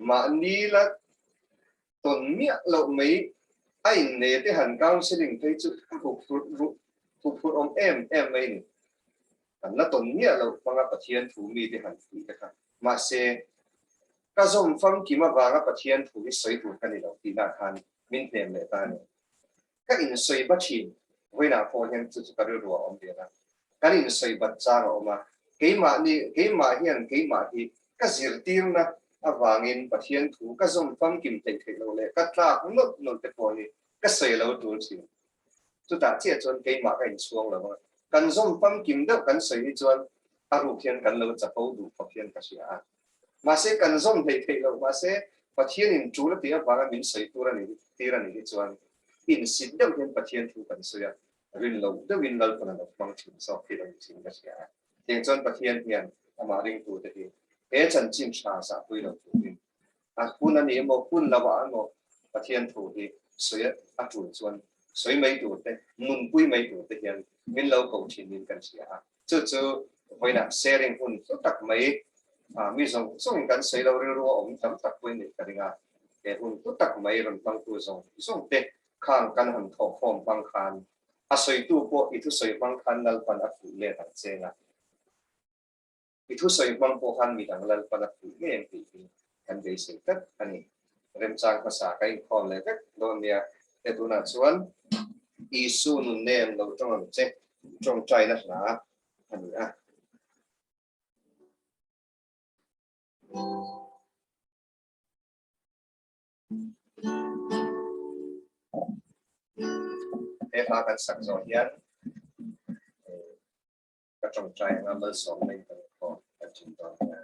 Mahni la tawn miah loh mai a innei te han counselling phei chu a huphurh awm em em mai ni. Kan la tawn miah loh hmanga Pathian thu mite han fuih te kha. Mahse, ka zawm famkim avanga Pathian thu hi sawi tur ka ni lo tihna khan min hnem leh ta a ni. Ka insawi ba thin, vawiinah pawh hian chu chu ka rilru a awm ve a, kan insawi bat chang a awm a, keimahni, keimah hian keimah hi ka zirtirna avangin Pathian thu ka zawm famkim theih theih loh leh ka tlak nawlh nawlh te pawh hi ka sawi lo tul thin. Chutah chiah chuan keimah ka inchhuang lo a, kan zawm famkim deuh kan sawi hi chuan a ruk hian kan lo chapo duh khawp hian ka hria a. Mahse kan zawm hleih theih loh, mahse Pathianin tul a tih avanga min sawi tur a ni tir a nih hi chuan insit deuh hian Pathian thu kan sawi a, rin loh deuhin Lalpan a lo hmang thin zawk hi lo ni thin ka hria a. Tiang chuan Pathian hian amah ringtute hi he chanchin tha zahpui lo turin a hun a ni emaw hun lo ah emaw Pathian thu hi sawi a tul chuan sawi mai tur te, nunpui mai tur te hian min lo ko thin in kan hria a. Chu chu vawiinah sharing hun hlu tak mai mi zawng zawngin kan sawi lo rilru a awm tam tak pawhin nih ka ring a, he hun hlu tak mai rawn hmangtu zawng zawng te khang kan han thawhkhawm hmang khan a sawitu pawh i thusawi hmang khan Lalpan a fuh let ang cheng a, i thusawi hmang pawh khan midang Lalpan a fuh ngei ang tih hi kan beisei tlat a ni. Remchang hmasa ka inkhawm leh vek dawn nia. He tunah chuan Isu nun nem lo tawng ang che tawngtaina hla a ni a. He hla kan sak zawh hian ka tawngtai anga malsawmna in kan inkhawm kan thin dawn nia.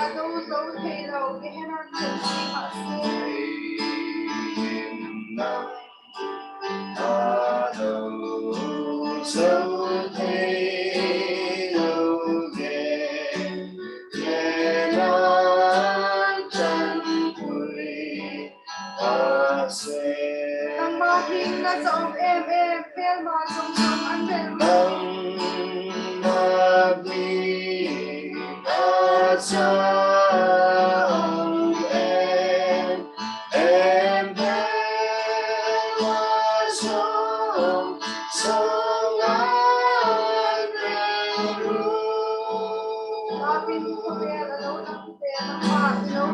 A do zo thei lo, Gehenan chan pui mah se. Hlimna a do zo thei lo, Gehenan chan pui mah se. Nangmah hlimna zawm em em, hmelma zawng zawng an rel mai. Nangmah hlimna zawm em em, hmelma zawng zawng an rel ru. Babin khawvel a lo lang ve, nangmah i lo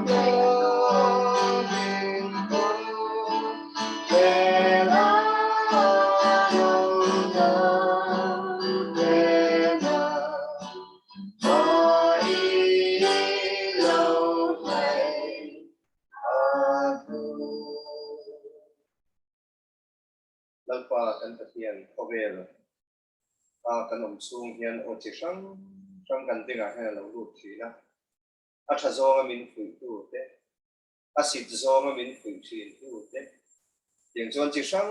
hnaih a hnu. Lalpa kan Pathian khawvel a kan awm chhung hian aw chi hrang hrang kan bengah hian a lo lut thin a, a tha zawnga min fuihtu te, a sit zawnga min fuih thin tu te, tiang chuan chi hrang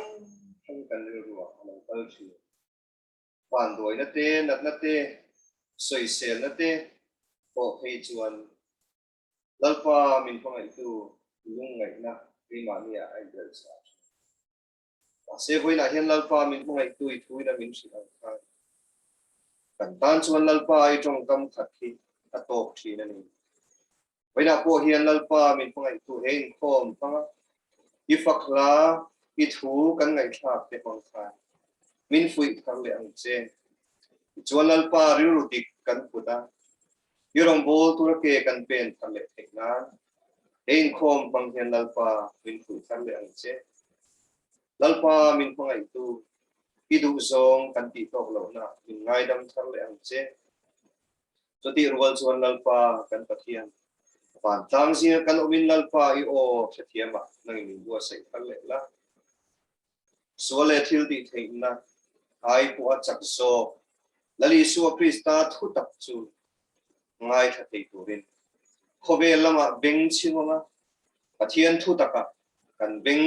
hrang kan rilruah a lo kal thin. Vanduaina te, natna te, sawiselna te pawh phei chuan Lalpa min hmangaihtu lungngaihna keimahniah a inbelh chhuah thin. Mahse, vawiinah hian Lalpa min hmangaihtu i thuin a min hrilh ang khan kan tan chuan Lalpa i tawngkam khat hi a tawk thin a ni. Vawiinah pawh hian Lalpa min hmangaihtu he inkhawm hmanga i fak hla, i thu kan ngaihthlak te hmang khan min fuih thar leh ang che. Tichuan Lalpa rilru dik kan put a, I rawngbâwl tura ke kan pen thar leh theih nân, he inkhâwm hmang hian Lalpa min fuih thar leh ang che. Lalpa min hmangaihtu, i duhzâwng kan tih tâwk lohna min ngaidam thar leh ang che. Chutih rual chuan Lalpa kan Pathian, vântlâng zînga kan awmin Lalpa i aw hrethiamah nangin min buatsaih thar leh la. Sual leh thil tih theihna ai pawha chak zawk Lal Isua Krista thu tak chu ngaithla thei turin khawvel lamah beng chhingawm a, Pathian thu takah kan beng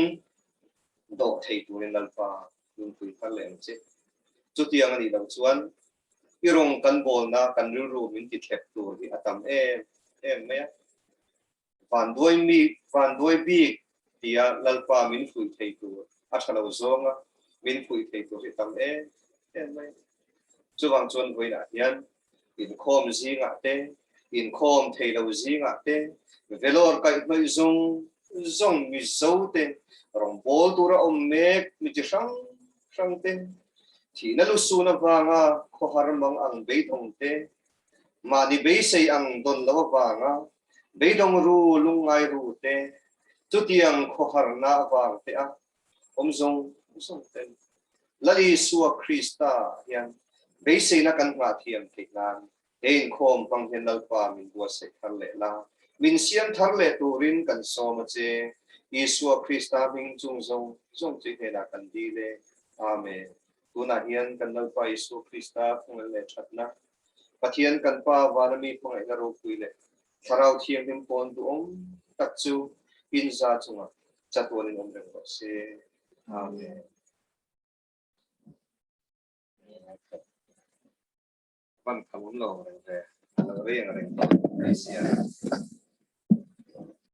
dawh thei turin Lalpa nunpui thar leh ang che. Chutiang a nih loh chuan i rawng kan bawlna kan rilru min ti thlep tur hi a tam em em mai a. Vanduai mi, vanduai bik tia Lalpa min fuih thei tur, a tha lo zawnga min fuih thei tur hi tam em em mai. Chuvang chuan vawiinah hian inkhawm zingah te, inkhawm thei lo zingah te, velawr kaihhnawih zawng zawng Mizo te, rawngbâwl tura awm mek mi chi hrang hrang te, thihna lusun avanga khawhar mang ang beidawng te, Mahni beisei ang dawn lo avanga beidawng ru lungngai ru te, chutiang khawharna avang te a awm zawng zawng ten Lal Isua Krista hian beiseina kan nghah thiam theih nan he inkhawm hmang hian Lalpa min buatsaih thar leh la, min siam thar leh turin kan sawm a che. Isua Krista hming chung zawng zawng chu i hnenah kan dil e. Amen. Tunah hian kan Lalpa Isua Krista khawngel leh thatna, Pathian kan Pa vana mi hmangaihna ropui leh Thlarau Thianghlim pawn duhawm tak chu inza chungah chatuanin awm reng rawh se. Amen. Van khamawm lo reng ve, a lo reng reng tawh mai sia.